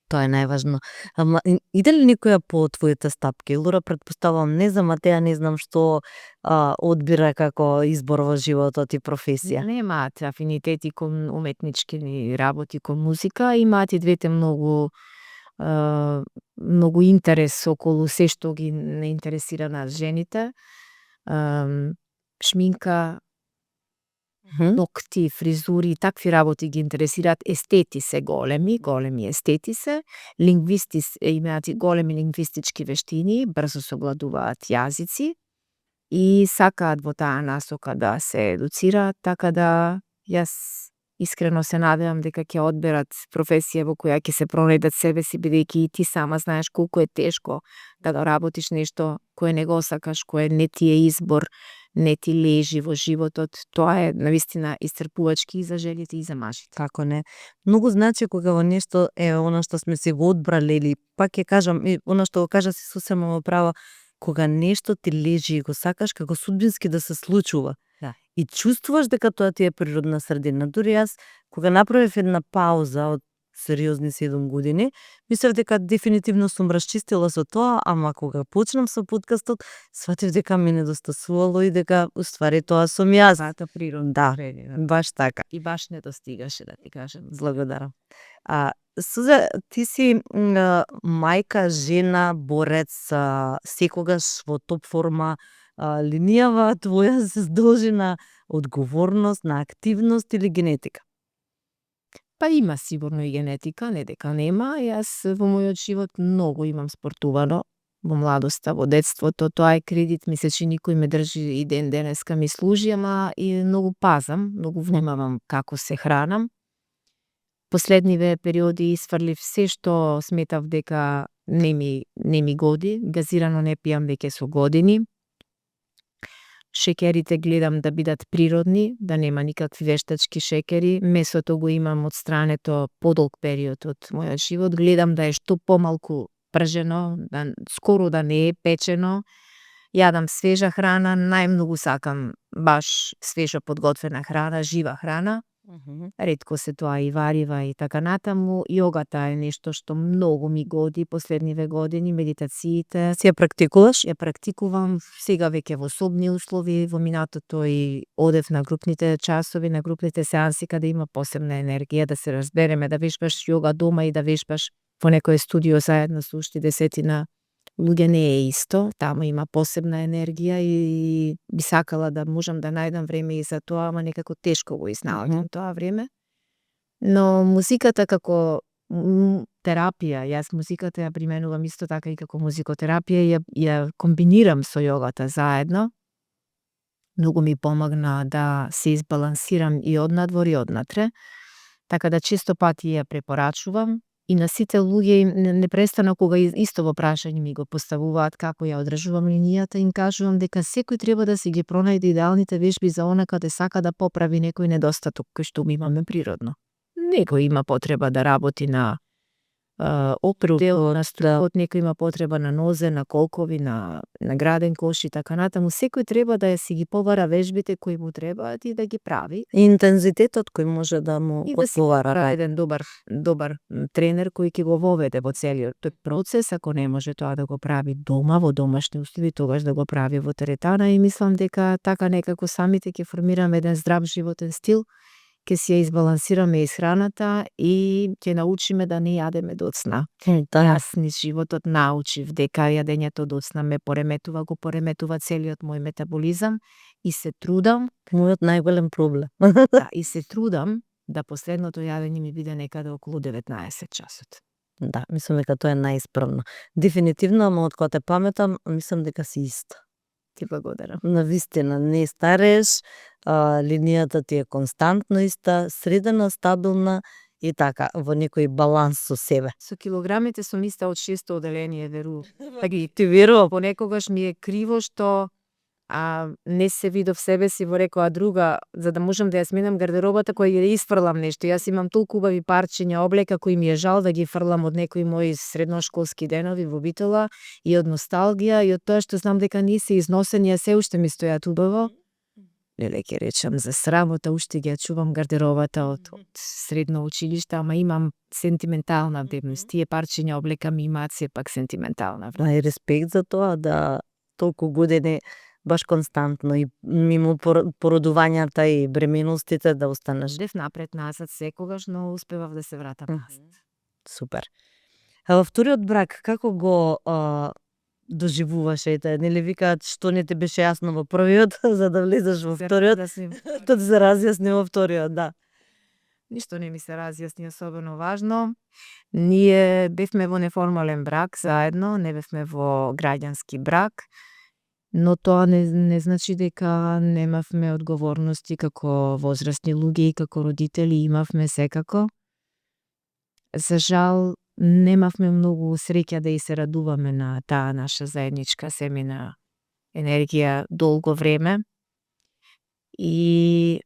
Тоа е најважно. Ама иде ли некоја по твоите стапки? Лора, претпоставувам, не за Матеја, не знам што одбира како избор во животот и професија. Немаат афинитети кон уметнички работи, кон музика, имаат и двете многу интерес околу се што ги не интересира на жените. Шминка, нокти, фризури и такви работи ги интересираат. Естети се големи естети се, лингвисти имаат и големи лингвистички вештини, брзо совладуваат јазици и сакаат во таа насока да се едуцираат, така да јас искрено се надевам дека ќе одберат професија во која ќе се пронајдат себе си, бидејќи и ти сама знаеш колку е тешко да го работиш нешто кое не го сакаш, кое не ти е избор, не ти лежи во животот. Тоа е навистина исцрпувачки и за жените и за мажите. Како не. Многу значи кога во нешто е она што сме си го одбрале, или пак ќе кажам, она што го кажа си сосема во право, кога нешто ти лежи и го сакаш, како судбински да се случува. Да. и чувствуваш дека тоа ти е природна средина. Дури јас, кога направив една пауза од сериозни 7 години, мислев дека дефинитивно сум расчистила со тоа, ама кога почнам со подкастот, сватив дека ми недостасувало и дека уствари тоа сум јас. Самата природна Да, средина. баш така. И баш не достигаше, да ти кажам. Благодарам. Суза, ти си мајка, жена, борец, секогаш во топ форма. Линијава твоја се должи на одговорност, на активност или генетика? Па има сигурно и генетика, не дека нема. Јас во мојот живот многу имам спортувано. Во младоста, во детството, тоа е кредит, ми се чини кој ме држи и ден денеска ми служи, ама и многу пазам, многу внимавам како се хранам. Последниве периоди исфрлив се што сметав дека не ми годи, газирано не пијам веќе со години. Шекерите гледам да бидат природни, да нема никакви вештачки шекери. Месото го имам одстрането подолг период од мојот живот. Гледам да е што помалку пржено, скоро да не е печено. Јадам свежа храна, најмногу сакам баш свежо подготвена храна, жива храна. Ретко се тоа и варива и така натаму. Јогата е нешто што многу ми годи последниве години, медитациите. Си ја практикуваш? Ја практикувам сега веќе во собни услови, во минатото и одев на групните часови, на групните сеанси каде има посебна енергија, да се разбереме, да вежбаш јога дома и да вежбаш во некое студио заедно со уште десетина луѓе не е исто, таму има посебна енергија и би сакала да можам да најдам време и за тоа, ама некако тешко го изнаоѓам тоа време. Но музиката како терапија, јас музиката ја применувам исто така и како музикотерапија, ја комбинирам со јогата заедно. Многу ми помогна да се избалансирам и однадвор и однатре, така да често пати ја препорачувам. И на сите луѓе непрестано кога исто во прашање ми го поставуваат како ја одржувам линијата, им кажувам дека секој треба да си ги пронајде идеалните вежби за она каде сака да поправи некој недостаток кој што ми имаме природно. Некој има потреба да работи на опру дел на струкот, некој има потреба на нозе, на колкови, на граден кош и така натаму. Секој треба да си ги побара вежбите кои му требаат и да ги прави. И интензитетот кој може да му одговара. Еден добар тренер кој ќе го воведе во целиот тој процес, ако не може тоа да го прави дома, во домашни услови, тогаш да го прави во теретана и мислам дека така некако самите ќе формираме еден здрав животен стил, ќе си ја избалансираме исхраната и ќе научиме да не јадеме доцна. Јас низ животот научив дека јадењето доцна ме пореметува, го пореметува целиот мој метаболизам и се трудам. Мојот најголем проблем. Да, и се трудам да последното јадење ми биде некаде околу 19 часот. Да, мислам дека тоа е најисправно. Дефинитивно, ама од кога те паметам, мислам дека си иста. Ти благодарам. Навистина, не стареш, линијата ти е константно иста, средена, стабилна и така, во некој баланс со себе. Со килограмите сум иста од 600 оделение, верувам. Ти верувам. Понекогаш ми е криво што не се видов себе си во рекоа друга, за да можам да ја сменам гардеробата која ја isfрлам нешто. Јас имам толку убави парчиња облека кои ми е жал да ги фрлам од некои мои средношколски денови во Битола и од носталгија и од тоа што знам дека не се износени, а се уште ми стојат убаво. Леле, ќе речам за срамота, уште ги ја чувам гардеробата од средно училиште, ама имам сентиментална вредност. Тие парчиња облека ми имаат сепак сентиментална вредност. И респект за тоа да толку години баш константно и мимо породувањата и бременостите да останеш. Дев напред назад секогаш, но успевав да се вратам назад. Супер. А во вториот брак како го доживуваше? Нели викаат што не те беше јасно во првиот за да влезеш во вториот? Тоа се разјасни во вториот, да. Ништо не ми се разјасни особено важно. Ние бевме во неформален брак заедно, не бевме во граѓански брак. Но тоа не значи дека немавме одговорности како возрастни луѓе и како родители, имавме секако. За жал, немавме многу среќа да и се радуваме на таа наша заедничка семена енергија долго време. И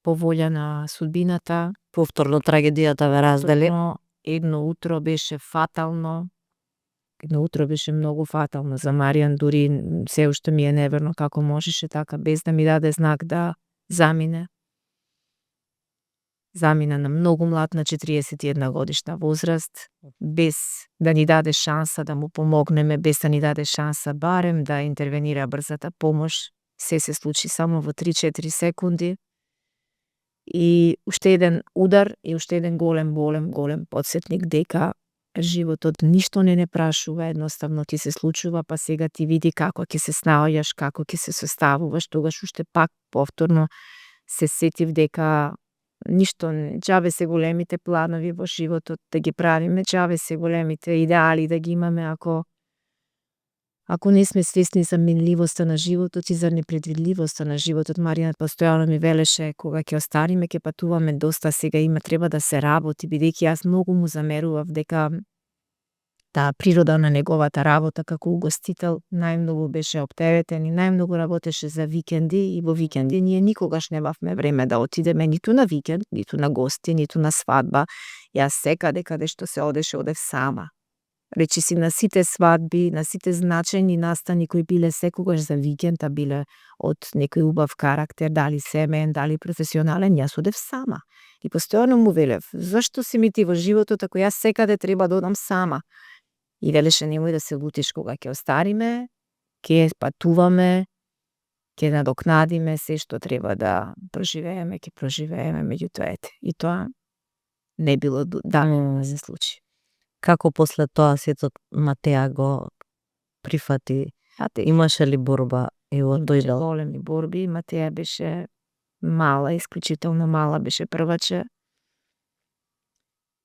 по волја на судбината, повторно трагедијата ве раздели. Едно утро беше фатално. Едно утро беше многу фатално за Маријан, дури се уште ми е неверно како можеше така без да ми даде знак да замине. Замина на многу млад, на 41 годишна возраст, без да ни даде шанса да му помогнеме, без да ни даде шанса барем да интервенира брзата помош. Се случи само во 3-4 секунди. И уште еден удар и уште еден голем потсетник дека животот ништо не прашува, едноставно ти се случува, па сега ти види како ќе се снаоѓаш, како ќе се составуваш. Тогаш уште пак повторно се сетив дека ништо, џабе се големите планови во животот да ги правиме, џабе се големите идеали да ги имаме ако не сме свесни за минливоста на животот и за непредвидливоста на животот. Марина постојано ми велеше кога ќе остариме, ќе патуваме доста, сега треба да се работи, бидејќи јас многу му замерував дека таа природа на неговата работа како угостител најмногу беше оптеретен и најмногу работеше за викенди, и во викенди ние никогаш немавме време да отидеме ниту на викенд, ниту на гости, ниту на свадба. Јас секаде каде што се одеше, одев сама. Речиси на сите свадби, на сите значајни настани кои биле секогаш за викенд, а биле од некој убав карактер, дали семеен, дали професионален, јас одев сама. И постојано му велев, зашто си ми ти во животот ако јас секаде треба да одам сама? И велеше, немој да се лутиш, кога ќе остариме, ќе патуваме, ќе надокнадиме се што треба да проживееме, ќе проживееме, меѓутоа ете. И тоа не било да се случи. Како после тоа сето Матеа го прифати? Имаше ли борба? Имаше големи борби. Матеа беше мала, исклучително мала, беше прваче.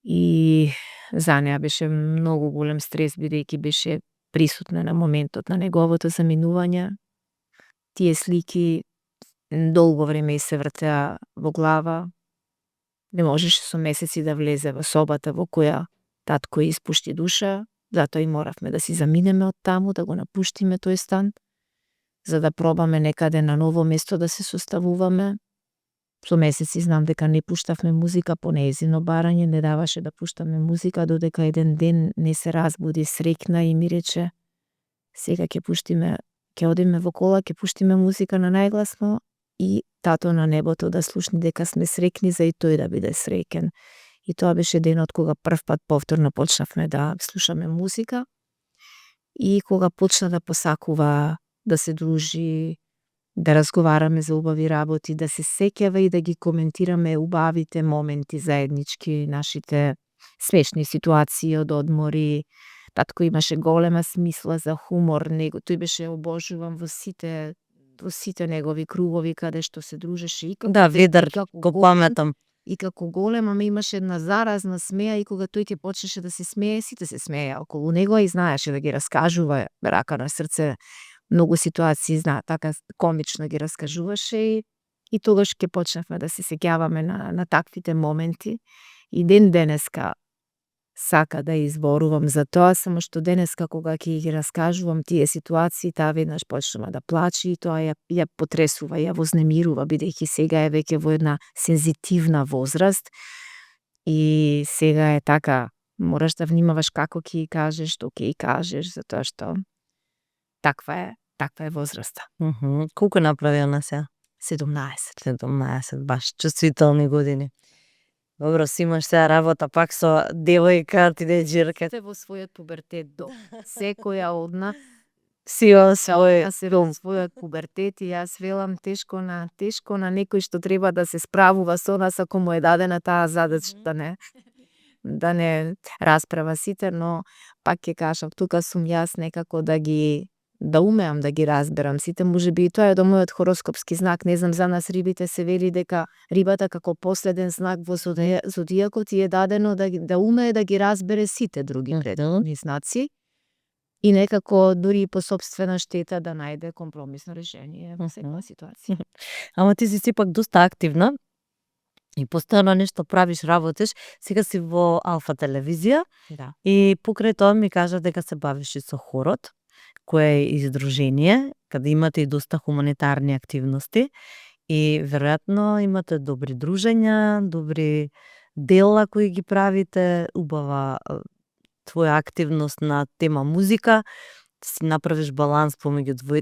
И за неа беше многу голем стрес, бидејќи беше присутна на моментот на неговото заминување. Тие слики долго време и се вртеа во глава. Не можеше со месеци да влезе во собата во која татко испушти душа, затоа и моравме да си заминеме од таму, да го напуштиме тој стан, за да пробаме некаде на ново место да се составуваме. Со месеци знам дека не пуштавме музика по нејзино барање, не даваше да пуштаме музика, додека еден ден не се разбуди среќна и ми рече, сега ќе одиме во кола, ќе пуштиме музика на најгласно и тато на небото да слушни дека сме среќни, за и тој да биде среќен. И тоа беше денот кога првпат повторно почнавме да слушаме музика и кога почна да посакува да се дружи, да разговараме за убави работи, да се сеќава и да ги коментираме убавите моменти заеднички, нашите смешни ситуации од одмори. Татко имаше голема смисла за хумор, тој беше обожуван во сите негови кругови каде што се дружеше. И Ведар, го паметам. И како голем, ама имаше една заразна смеа и кога тој ќе почнеше да се смее, сите се смееа околу него и знаеше да ги раскажува, рака на срце, многу ситуации така комично ги раскажуваше и тогаш ќе почнавме да се сеќаваме на таквите моменти. И ден денеска сака да изборувам за тоа, само што денеска кога ќе ги раскажувам тие ситуации, таа веднаш почнува да плаче и тоа ја потресува, ја вознемирува, бидејќи сега е веќе во една сензитивна возраст и сега е така, мораш да внимаваш како ќе кажеш, што ќе кажеш, затоа што таква е возраста. Колку направи она сега? 17. Баш чувствителни години. Добро, си имаш сега работа пак со девојка, тинеџерка. Во својот пубертет секоја одна Си во својот пубертет и јас велам тешко на некој што треба да се справува со нас ако му е дадена таа задача, да не расправа сите, но пак ќе кажам, тука сум јас некако да умеам да ги разберам сите, можеби и тоа е до мојот хороскопски знак, не знам, за нас рибите се вели дека рибата како последен знак во зодијакот е дадено да умее да ги разбере сите други предходни знаци и некако дури по собствена штета да најде компромисно решение во секоја ситуација. Ама ти си сепак доста активна и постојано нешто правиш, работиш, сега си во Алфа телевизија и покрај тоа ми кажа дека се бавиш и со хорот, кое е издружение, каде имате и доста хуманитарни активности и веројатно имате добри дружења, добри дела кои ги правите, убава твоја активност на тема музика, си направиш баланс помеѓу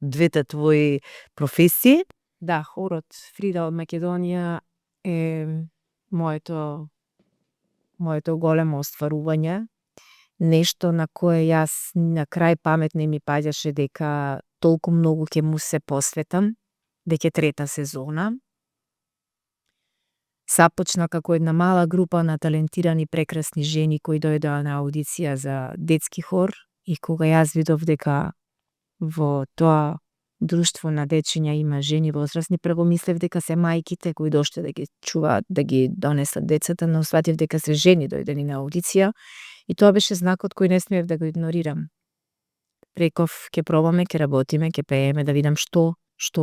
двете твои професии Да, хорот Фрида од Македонија е моето големо остварување. Нешто на кое јас на крај памет не ми паѓаше дека толку многу ќе му се посветам, веќе трета сезона. Започна како една мала група на талентирани прекрасни жени кои дојдоа на аудиција за детски хор и кога јас видов дека во тоа друштво на дечиња има жени возрасни, прво мислев дека се мајките кои дошле да ги чуваат, да ги донесат децата, но сватив дека се жени дојдени на аудиција и тоа беше знакот кој не смеев да го игнорирам. Реков, ќе пробаме, ќе работиме, ќе пееме, да видам што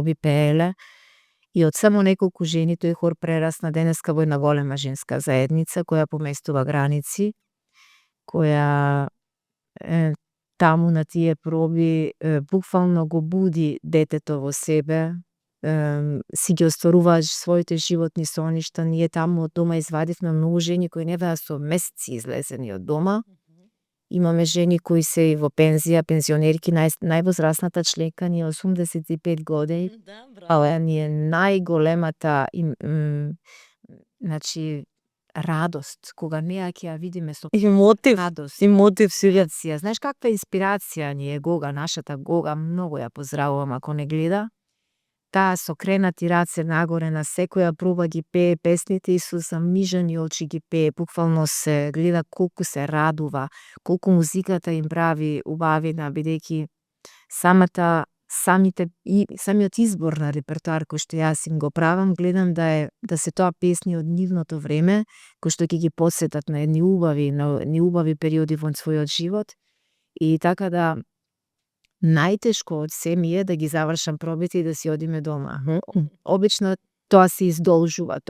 би пееле. И од само неколку жени тој хор прерасна денеска во една голема женска заедница која поместува граници, која таму на тие проби буквално го буди детето во себе, си ги остваруваат своите животни соништа. Ние таму од дома извадивме многу жени кои не беа со месеци излезени од дома. Имаме жени кои се и во пензија, пензионерки, највозрасната членка ни е 85 години. Да, браво. Тоа ни е најголемата значи радост кога неа ќе ја видиме со И мотив, радост. и мотив сега. Инспирација. Знаеш каква инспирација ни е Гога, нашата Гога, многу ја поздравувам ако не гледа. Таа со кренати раце нагоре на секоја проба ги пее песните и со замижани очи ги пее. Буквално се гледа колку се радува, колку музиката им прави убавина, бидејќи самиот избор на репертоар кој што јас им го правам, гледам да се тоа песни од нивното време, кои што ќе ги посетат на едни убави периоди во својот живот. И така да најтешко од се ми е да ги завршам пробите и да си одиме дома. Обично тоа се издолжува,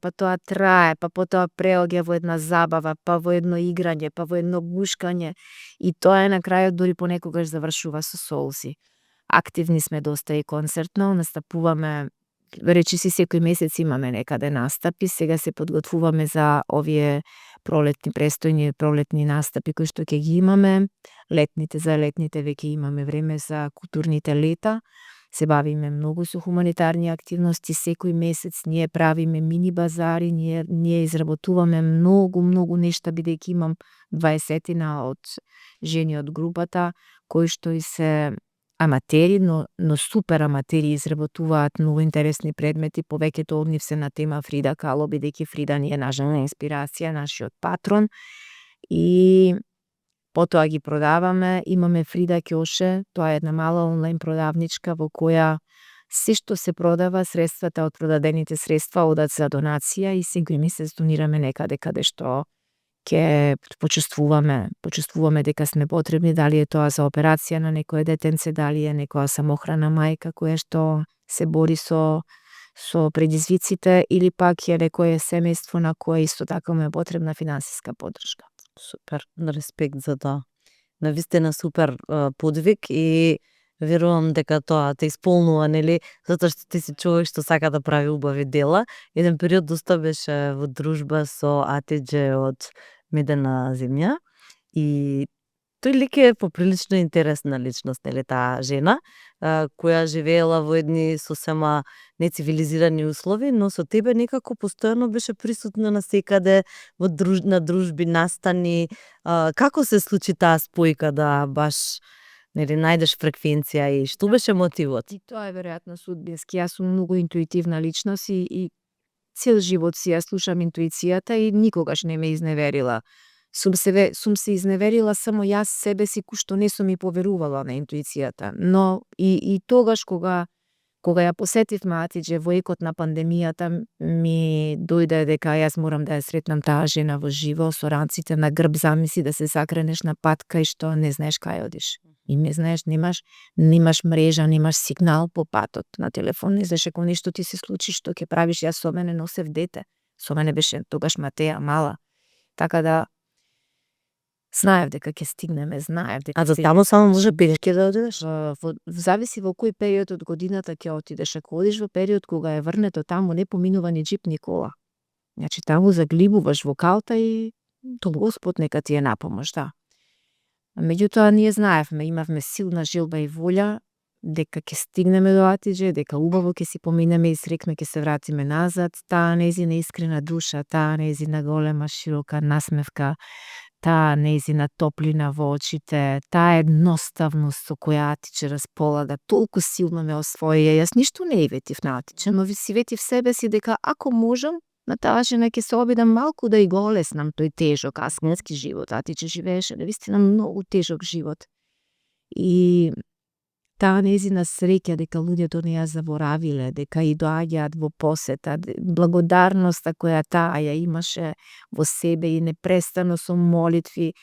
па тоа трае, па потоа преоѓа во една забава, па во едно играње, па во едно гушкање и тоа на крајот дури понекогаш завршува со солзи. Активни сме доста и концертно, настапуваме, речиси секој месец имаме некаде настапи, сега се подготвуваме за овие престојни пролетни настапи кои што ќе ги имаме. За летните веќе имаме време за културните лета. Се бавиме многу со хуманитарни активности, секој месец ние правиме мини базари, ние изработуваме многу нешта, бидејќи имам 20 од жени од групата кои што и се аматери, но супер аматери, изработуваат многу интересни предмети, повеќето од нив се на тема Фрида Кало, бидејќи Фрида ни е нашата инспирација, нашиот патрон. И потоа ги продаваме, имаме Фрида Ќоше, тоа е една мала онлайн продавничка во која се што се продава, средствата од продадените средства одат за донација и секој месец донираме некаде каде што ќе почувствуваме дека сме потребни, дали е тоа за операција на некое детенце, дали е некоја самохрана мајка која што се бори со предизвиците или пак е некое семејство на кое исто така му е потребна финансиска поддршка. Супер, респект за тоа. Навистина супер подвиг и верувам дека тоа те исполнува, нели, затоа што ти си човек што сака да прави убави дела. Еден период доста беше во дружба со Атиџе од Медена земја и тој лик е поприлично интересна личност, нели, таа жена, која живеела во едни сосема нецивилизирани услови, но со тебе некако постојано беше присутна на секаде, на дружби, настани. Како се случи таа спојка да баш, нели, најдеш фреквенција и што беше мотивот? И тоа е веројатно судбински. Јас сум многу интуитивна личност и цел живот си ја слушам интуицијата и никогаш не ме изневерила. Сум се изневерила само јас себе си, кој што не сум и поверувала на интуицијата. Но и тогаш кога ја посетивме Атиџе во екот на пандемијата, ми дојде дека јас морам да ја сретнам таа жена во живо, со ранците на грб, замисли да се закренеш на пат кај што не знаеш кај одиш. И не знаеш, немаш мрежа, немаш сигнал по патот на телефон, не знаеш ако нешто ти се случи, што ќе правиш. Јас со мене носев дете. Со мене беше тогаш Матеја мала. Така да знаев дека ќе стигнеме, знаев дека. А за таму само може пешки да одиш? Зависи во кој период од годината ќе отидеш. Ако одиш во период кога е врнето, таму не поминува ни џип ни кола. Значи таму заглибуваш во калта и Господ нека ти е на помош, да. Меѓутоа ние знаевме, имавме силна желба и волја дека ќе стигнеме до Атиџе, дека убаво ќе си поминеме и срекно ќе се вратиме назад. Таа нејзина искрена душа, таа нејзина голема широка насмевка, таа нејзина топлина во очите, таа едноставност со која Атиџе располага, толку силно ме освои. Јас ништо не и ветив на Атиџе, но си ветив себе си дека ако можам, на таа жена ќе се обидам малку да и го олеснам тој тежок аскетски живот. Атиџе живееше навистина многу тежок живот. И таа нејзина среќа дека луѓето не ја заборавиле, дека и доаѓаат во посета, благодарноста која таа ја имаше во себе и непрестано со молитви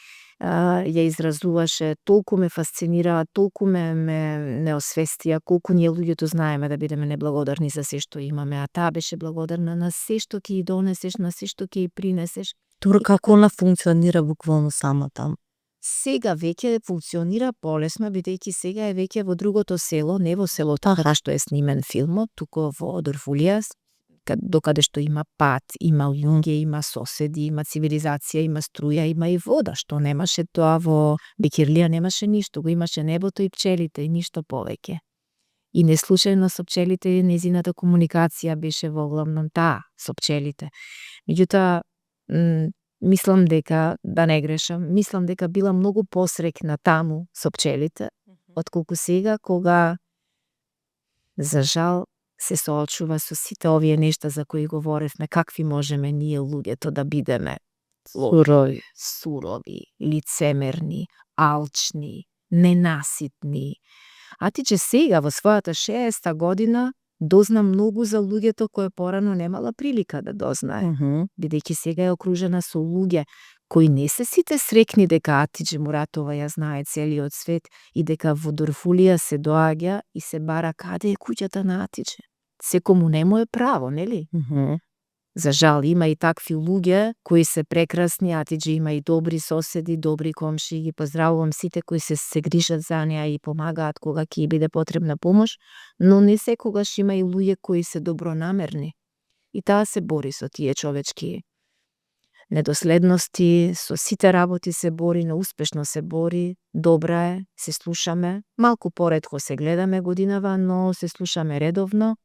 ја изразуваше, толку ме фасцинираа, толку ме освестија колку ние луѓето знаеме да бидеме неблагодарни за се што имаме, а таа беше благодарна на се што ќе ја донесеш, на се што ќе ја принесеш. Тур како она функционира буквално сама таму? Сега веќе функционира полесно, бидејќи сега е веќе во другото село, не во селото каде што е снимен филмот, туку во Дорфулија, докаде што има пат, има луѓе, има соседи, има цивилизација, има струја, има и вода, што немаше тоа во Бекирлија, немаше ништо, го имаше небото и пчелите и ништо повеќе. И неслучајно со пчелите нејзината комуникација беше во главном таа со пчелите. Меѓутоа, мислам дека, да не грешам, мислам дека била многу посрекна таму со пчелите, отколку сега кога, за жал, се соочува со сите овие нешта за кои говоревме, какви можеме ние луѓето да бидеме сурови, лицемерни, алчни, ненаситни. Атиџе сега во својата 60-та година дозна многу за луѓето кои порано немала прилика да дознае, бидејќи сега е окружена со луѓе кои не се сите срекни дека Атиџе Муратова ја знае целиот свет и дека во Дорфулија се доаѓа и се бара каде е куќата на Атиџе. Секому не му е право, нели? За жал, има и такви луѓе кои се прекрасни, Атиџе има и добри соседи, добри комши, ги поздравувам сите кои се грижат за неа и помагаат кога ќе биде потребна помош, но не секогаш има и луѓе кои се добронамерни. И таа се бори со тие човечки недоследности, со сите работи се бори, но успешно се бори, добра е, се слушаме, малку поретко се гледаме годинава, но се слушаме редовно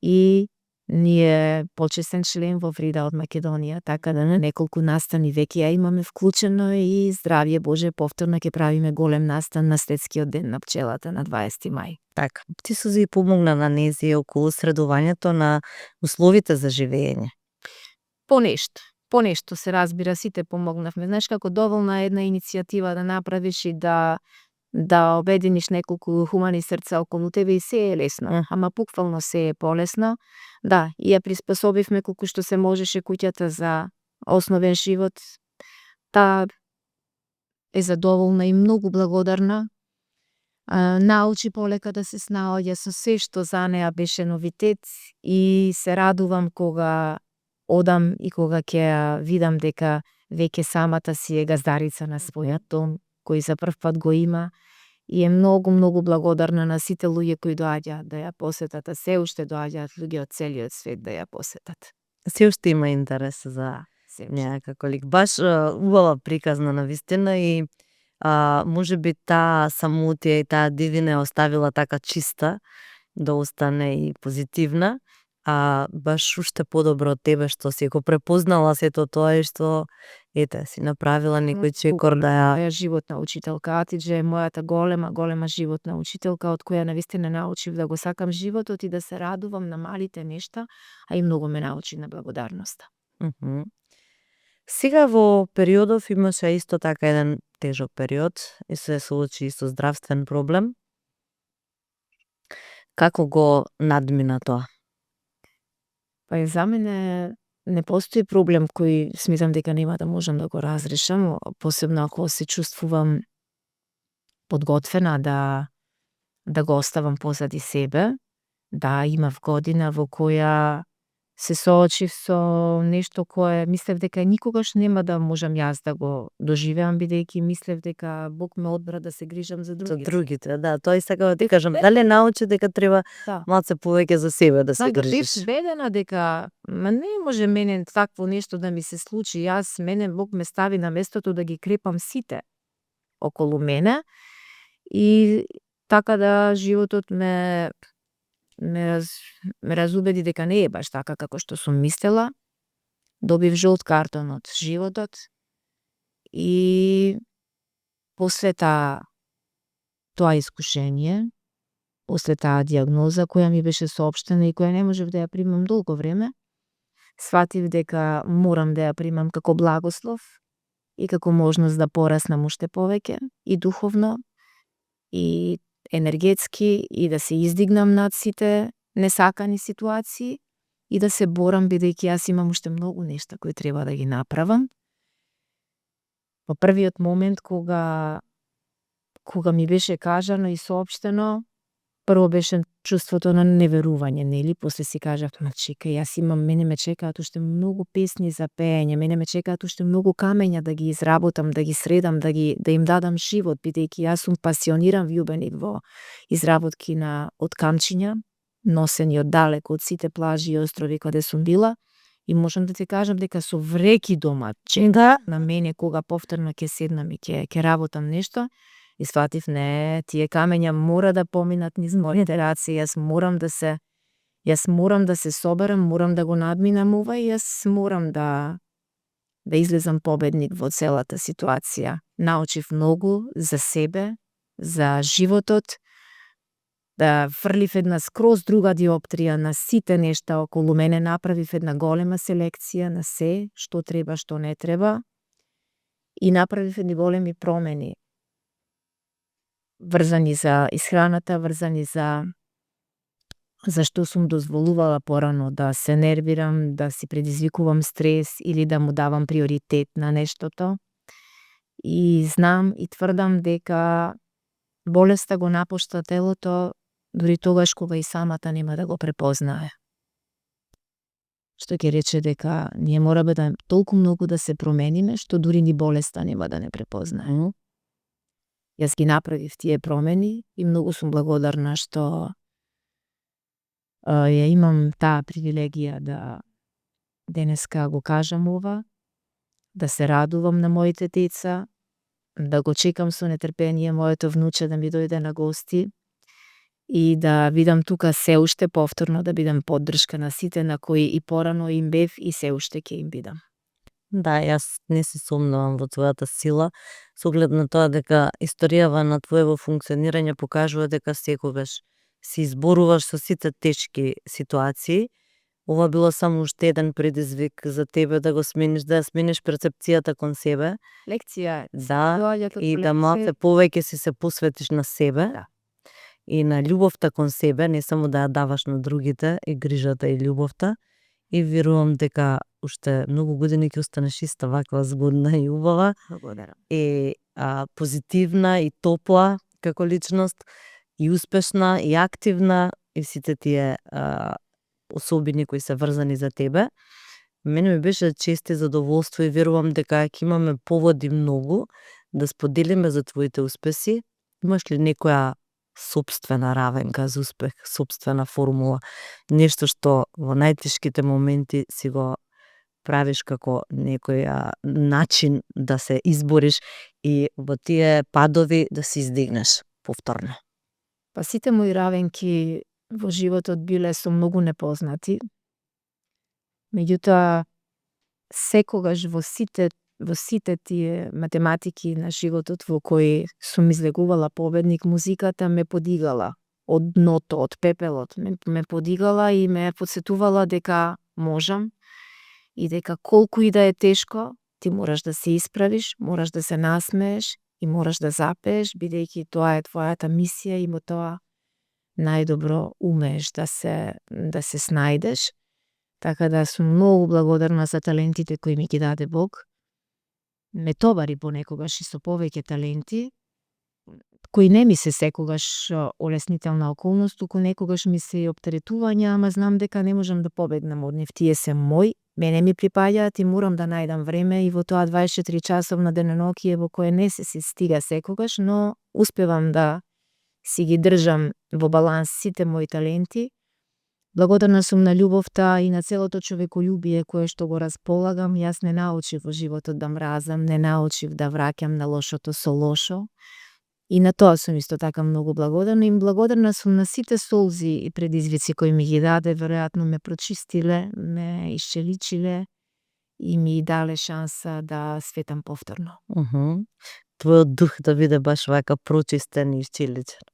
и ние почесен член во Врида од Македонија, така да на неколку настани веќе ја имаме вклучено и здравје Боже, повторно ќе правиме голем настан на Светскиот ден на пчелата на 20 мај. Така, ти Сузи помогна на нејзи околу средувањето на условите за живење. По нешто се разбира, сите помогнавме. Знаеш како доволна една иницијатива да направиш и да обединиш неколку хумани срца околу тебе и се е лесно, ама буквално се е полесно. Да, и ја приспособивме колку што се можеше куќата за основен живот. Таа е задоволна и многу благодарна. Научи полека да се снаоѓа со се што за неа беше новитет и се радувам кога одам и кога ќе ја видам дека веќе самата си е газдарица на својот дом, кој за прв пат го има, и е многу благодарна на сите луѓе кои доаѓаат да ја посетат, а се уште доаѓаат луѓе од целиот свет да ја посетат. Се уште има интерес за неа како лик. Баш убава приказна навистина и можеби таа самотија и таа дивина е оставила така чиста да остане и позитивна, а баш уште подобро од тебе што си го препознала сето тоа и што си направила некој чекор да ја... Моја животна учителка Атиџе е мојата голема животна учителка од која навистина научив да го сакам животот и да се радувам на малите нешта, а и многу ме научи на благодарноста. Сега во периодов имаше исто така еден тежок период и се случи со здравствен проблем. Како го надмина тоа? Па и за мене не постои проблем кој смитам дека нема да можам да го разрешам, посебно ако се чувствувам подготвена да го оставам позади себе. Да, имав година во која се соочив со нешто кое мислев дека никогаш нема да можам јас да го доживеам, бидејќи мислев дека Бог ме одбра да се грижам за другите. За другите, да, тоа и сакам да ти кажам, дали научи дека треба малце повеќе за себе да се грижиш? Бев бедена дека не може мене такво нешто да ми се случи. Мене Бог ме стави на местото да ги крепам сите околу мене и така да животот ме разубеди дека не е баш така како што сум мислела. Добив жолт картон од животот и после тоа искушение, после таа дијагноза која ми беше соопштена и која не можев да ја примам долго време, сватив дека морам да ја примам како благослов и како можност да пораснам уште повеќе и духовно и енергетски и да се издигнам над сите несакани ситуации и да се борам бидејќи јас имам уште многу нешта кои треба да ги направам. Во првиот момент кога ми беше кажано и соопштено, прво беше чувството на неверување, нели? После си кажав, чекај, мене ме чекаат уште многу песни за пеење, мене ме чекаат уште многу камења да ги изработам, да ги средам, да им дадам живот, бидејќи јас сум пасиониран љубеник во изработки од камчиња, носени од далеко од сите плажи и острови каде сум била. И можам да ти кажам дека со вреки дома чека на мене кога повторно ќе седнам и ќе работам нешто. И сватив, не, тие камења мора да поминат низ моите раце, јас морам да се соберам, морам да го надминам ова и јас морам да излезам победник во целата ситуација. Научив многу за себе, за животот, да фрлив една скроз друга диоптрија на сите нешта околу мене, направив една голема селекција на се, што треба, што не треба и направив едни големи промени врзани за исхраната, врзани за што сум дозволувала порано да се нервирам, да си предизвикувам стрес или да му давам приоритет на нештото. И знам и тврдам дека болеста го напушта телото дури тогаш кога и самата нема да го препознае. Што ќе рече дека ние мораме да толку многу да се промениме, што дури ни болеста нема да не препознае. Јас ги направив тие промени и многу сум благодарна што ја имам таа привилегија да денеска го кажам ова, да се радувам на моите деца, да го чекам со нетрпение моето внуче да ми дојде на гости и да видам тука се уште повторно да бидам поддршка на сите на кои и порано им бев и се уште ќе им бидам. Да, јас не се сомнувам во твојата сила, со оглед на тоа дека историјава на твоево функционирање покажува дека секогаш се изборуваш со сите тешки ситуации. Ова било само уште еден предизвик за тебе да го смениш, да ја смениш перцепцијата кон себе. Лекција, да, и да малце повеќе си се посветиш на себе. Да. И на љубовта кон себе, не само да ја даваш на другите, и грижата и љубовта. И верувам дека уште многу години ќе останеш иста ваква згодна и убава. Благодарам. И позитивна и топла како личност, и успешна, и активна, и сите тие особини кои се врзани за тебе. Мене ми беше чест и задоволство и верувам дека ќе имаме поводи многу да споделиме за твоите успеси. Имаш ли некоја сопствена равенка за успех, сопствена формула, нешто што во најтешките моменти си го правиш како некој начин да се избориш и во тие падови да се издигнеш повторно? Па сите мои равенки во животот биле со многу непознати. Меѓутоа, секогаш во сите тие математики на животот во кои сум излегувала победник, музиката ме подигала од дното, од пепелот. Ме подигала и ме подсетувала дека можам и дека колку и да е тешко, ти мораш да се исправиш, мораш да се насмееш и мораш да запееш, бидејќи тоа е твојата мисија и во тоа најдобро умееш да се снајдеш. Така да сум многу благодарна за талентите кои ми ги даде Бог. Ме товари понекогаш и со повеќе таленти, кои не ми се секогаш олеснителна околност, туку некогаш ми се и оптеретувања, ама знам дека не можам да побегнам од нив. Тие се мој, мене ми припаѓаат и морам да најдам време и во тоа 24 часовна денонокие во кое не се стига секогаш, но успевам да си ги држам во баланс сите мои таленти. Благодарна сум на љубовта и на целото човеколюбие кое што го располагам. Јас не научив во животот да мразам, не научив да враќам на лошото со лошо, И на тоа сум исто така многу благодарна и благодарна сум на сите солзи и предизвици кои ми ги даде, веројатно ме прочистиле, ме исчеличиле и ми дале шанса да светам повторно. Твојот дух да биде баш вака прочистен и исчеличен.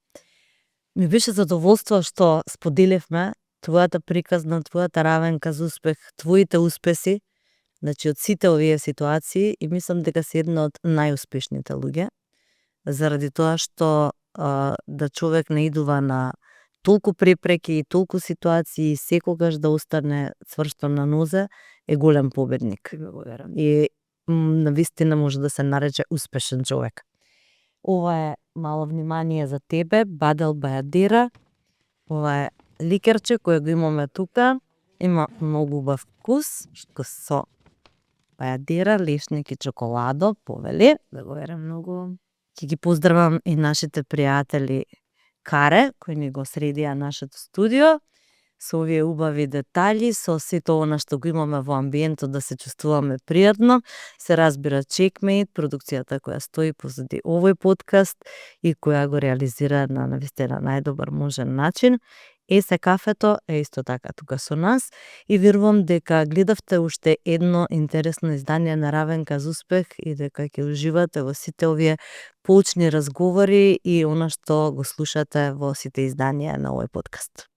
Ми беше задоволство што споделивме твојата приказна, твојата равенка за успех, твоите успеси, значи од сите овие ситуации, и мислам дека си една од најуспешните луѓе, заради тоа што да човек не идува на толку препреки и толку ситуации и секогаш да остане цврсто на нозе е голем победник. Благодарам. И навистина може да се нарече успешен човек. Ова е мало внимание за тебе, Бадел Бајадера. Ова е ликерче кое го имаме тука. Има многу убав вкус, што со Бајадера, лешник и чоколадо, повели. Благодарам многу. Ќе ги поздравам и нашите пријатели Каре, кои ни го средија нашето студио, со овие убави детали, со сето она што го имаме во амбиентот да се чувствуваме пријатно. Се разбира Checkmate, продукцијата која стои позади овој подкаст и која го реализира на навистина најдобар можен начин. Есе кафето е исто така тука со нас и верувам дека гледавте уште едно интересно издание на Равенка за успех и дека ќе уживате во сите овие поучни разговори и она што го слушате во сите изданија на овој подкаст.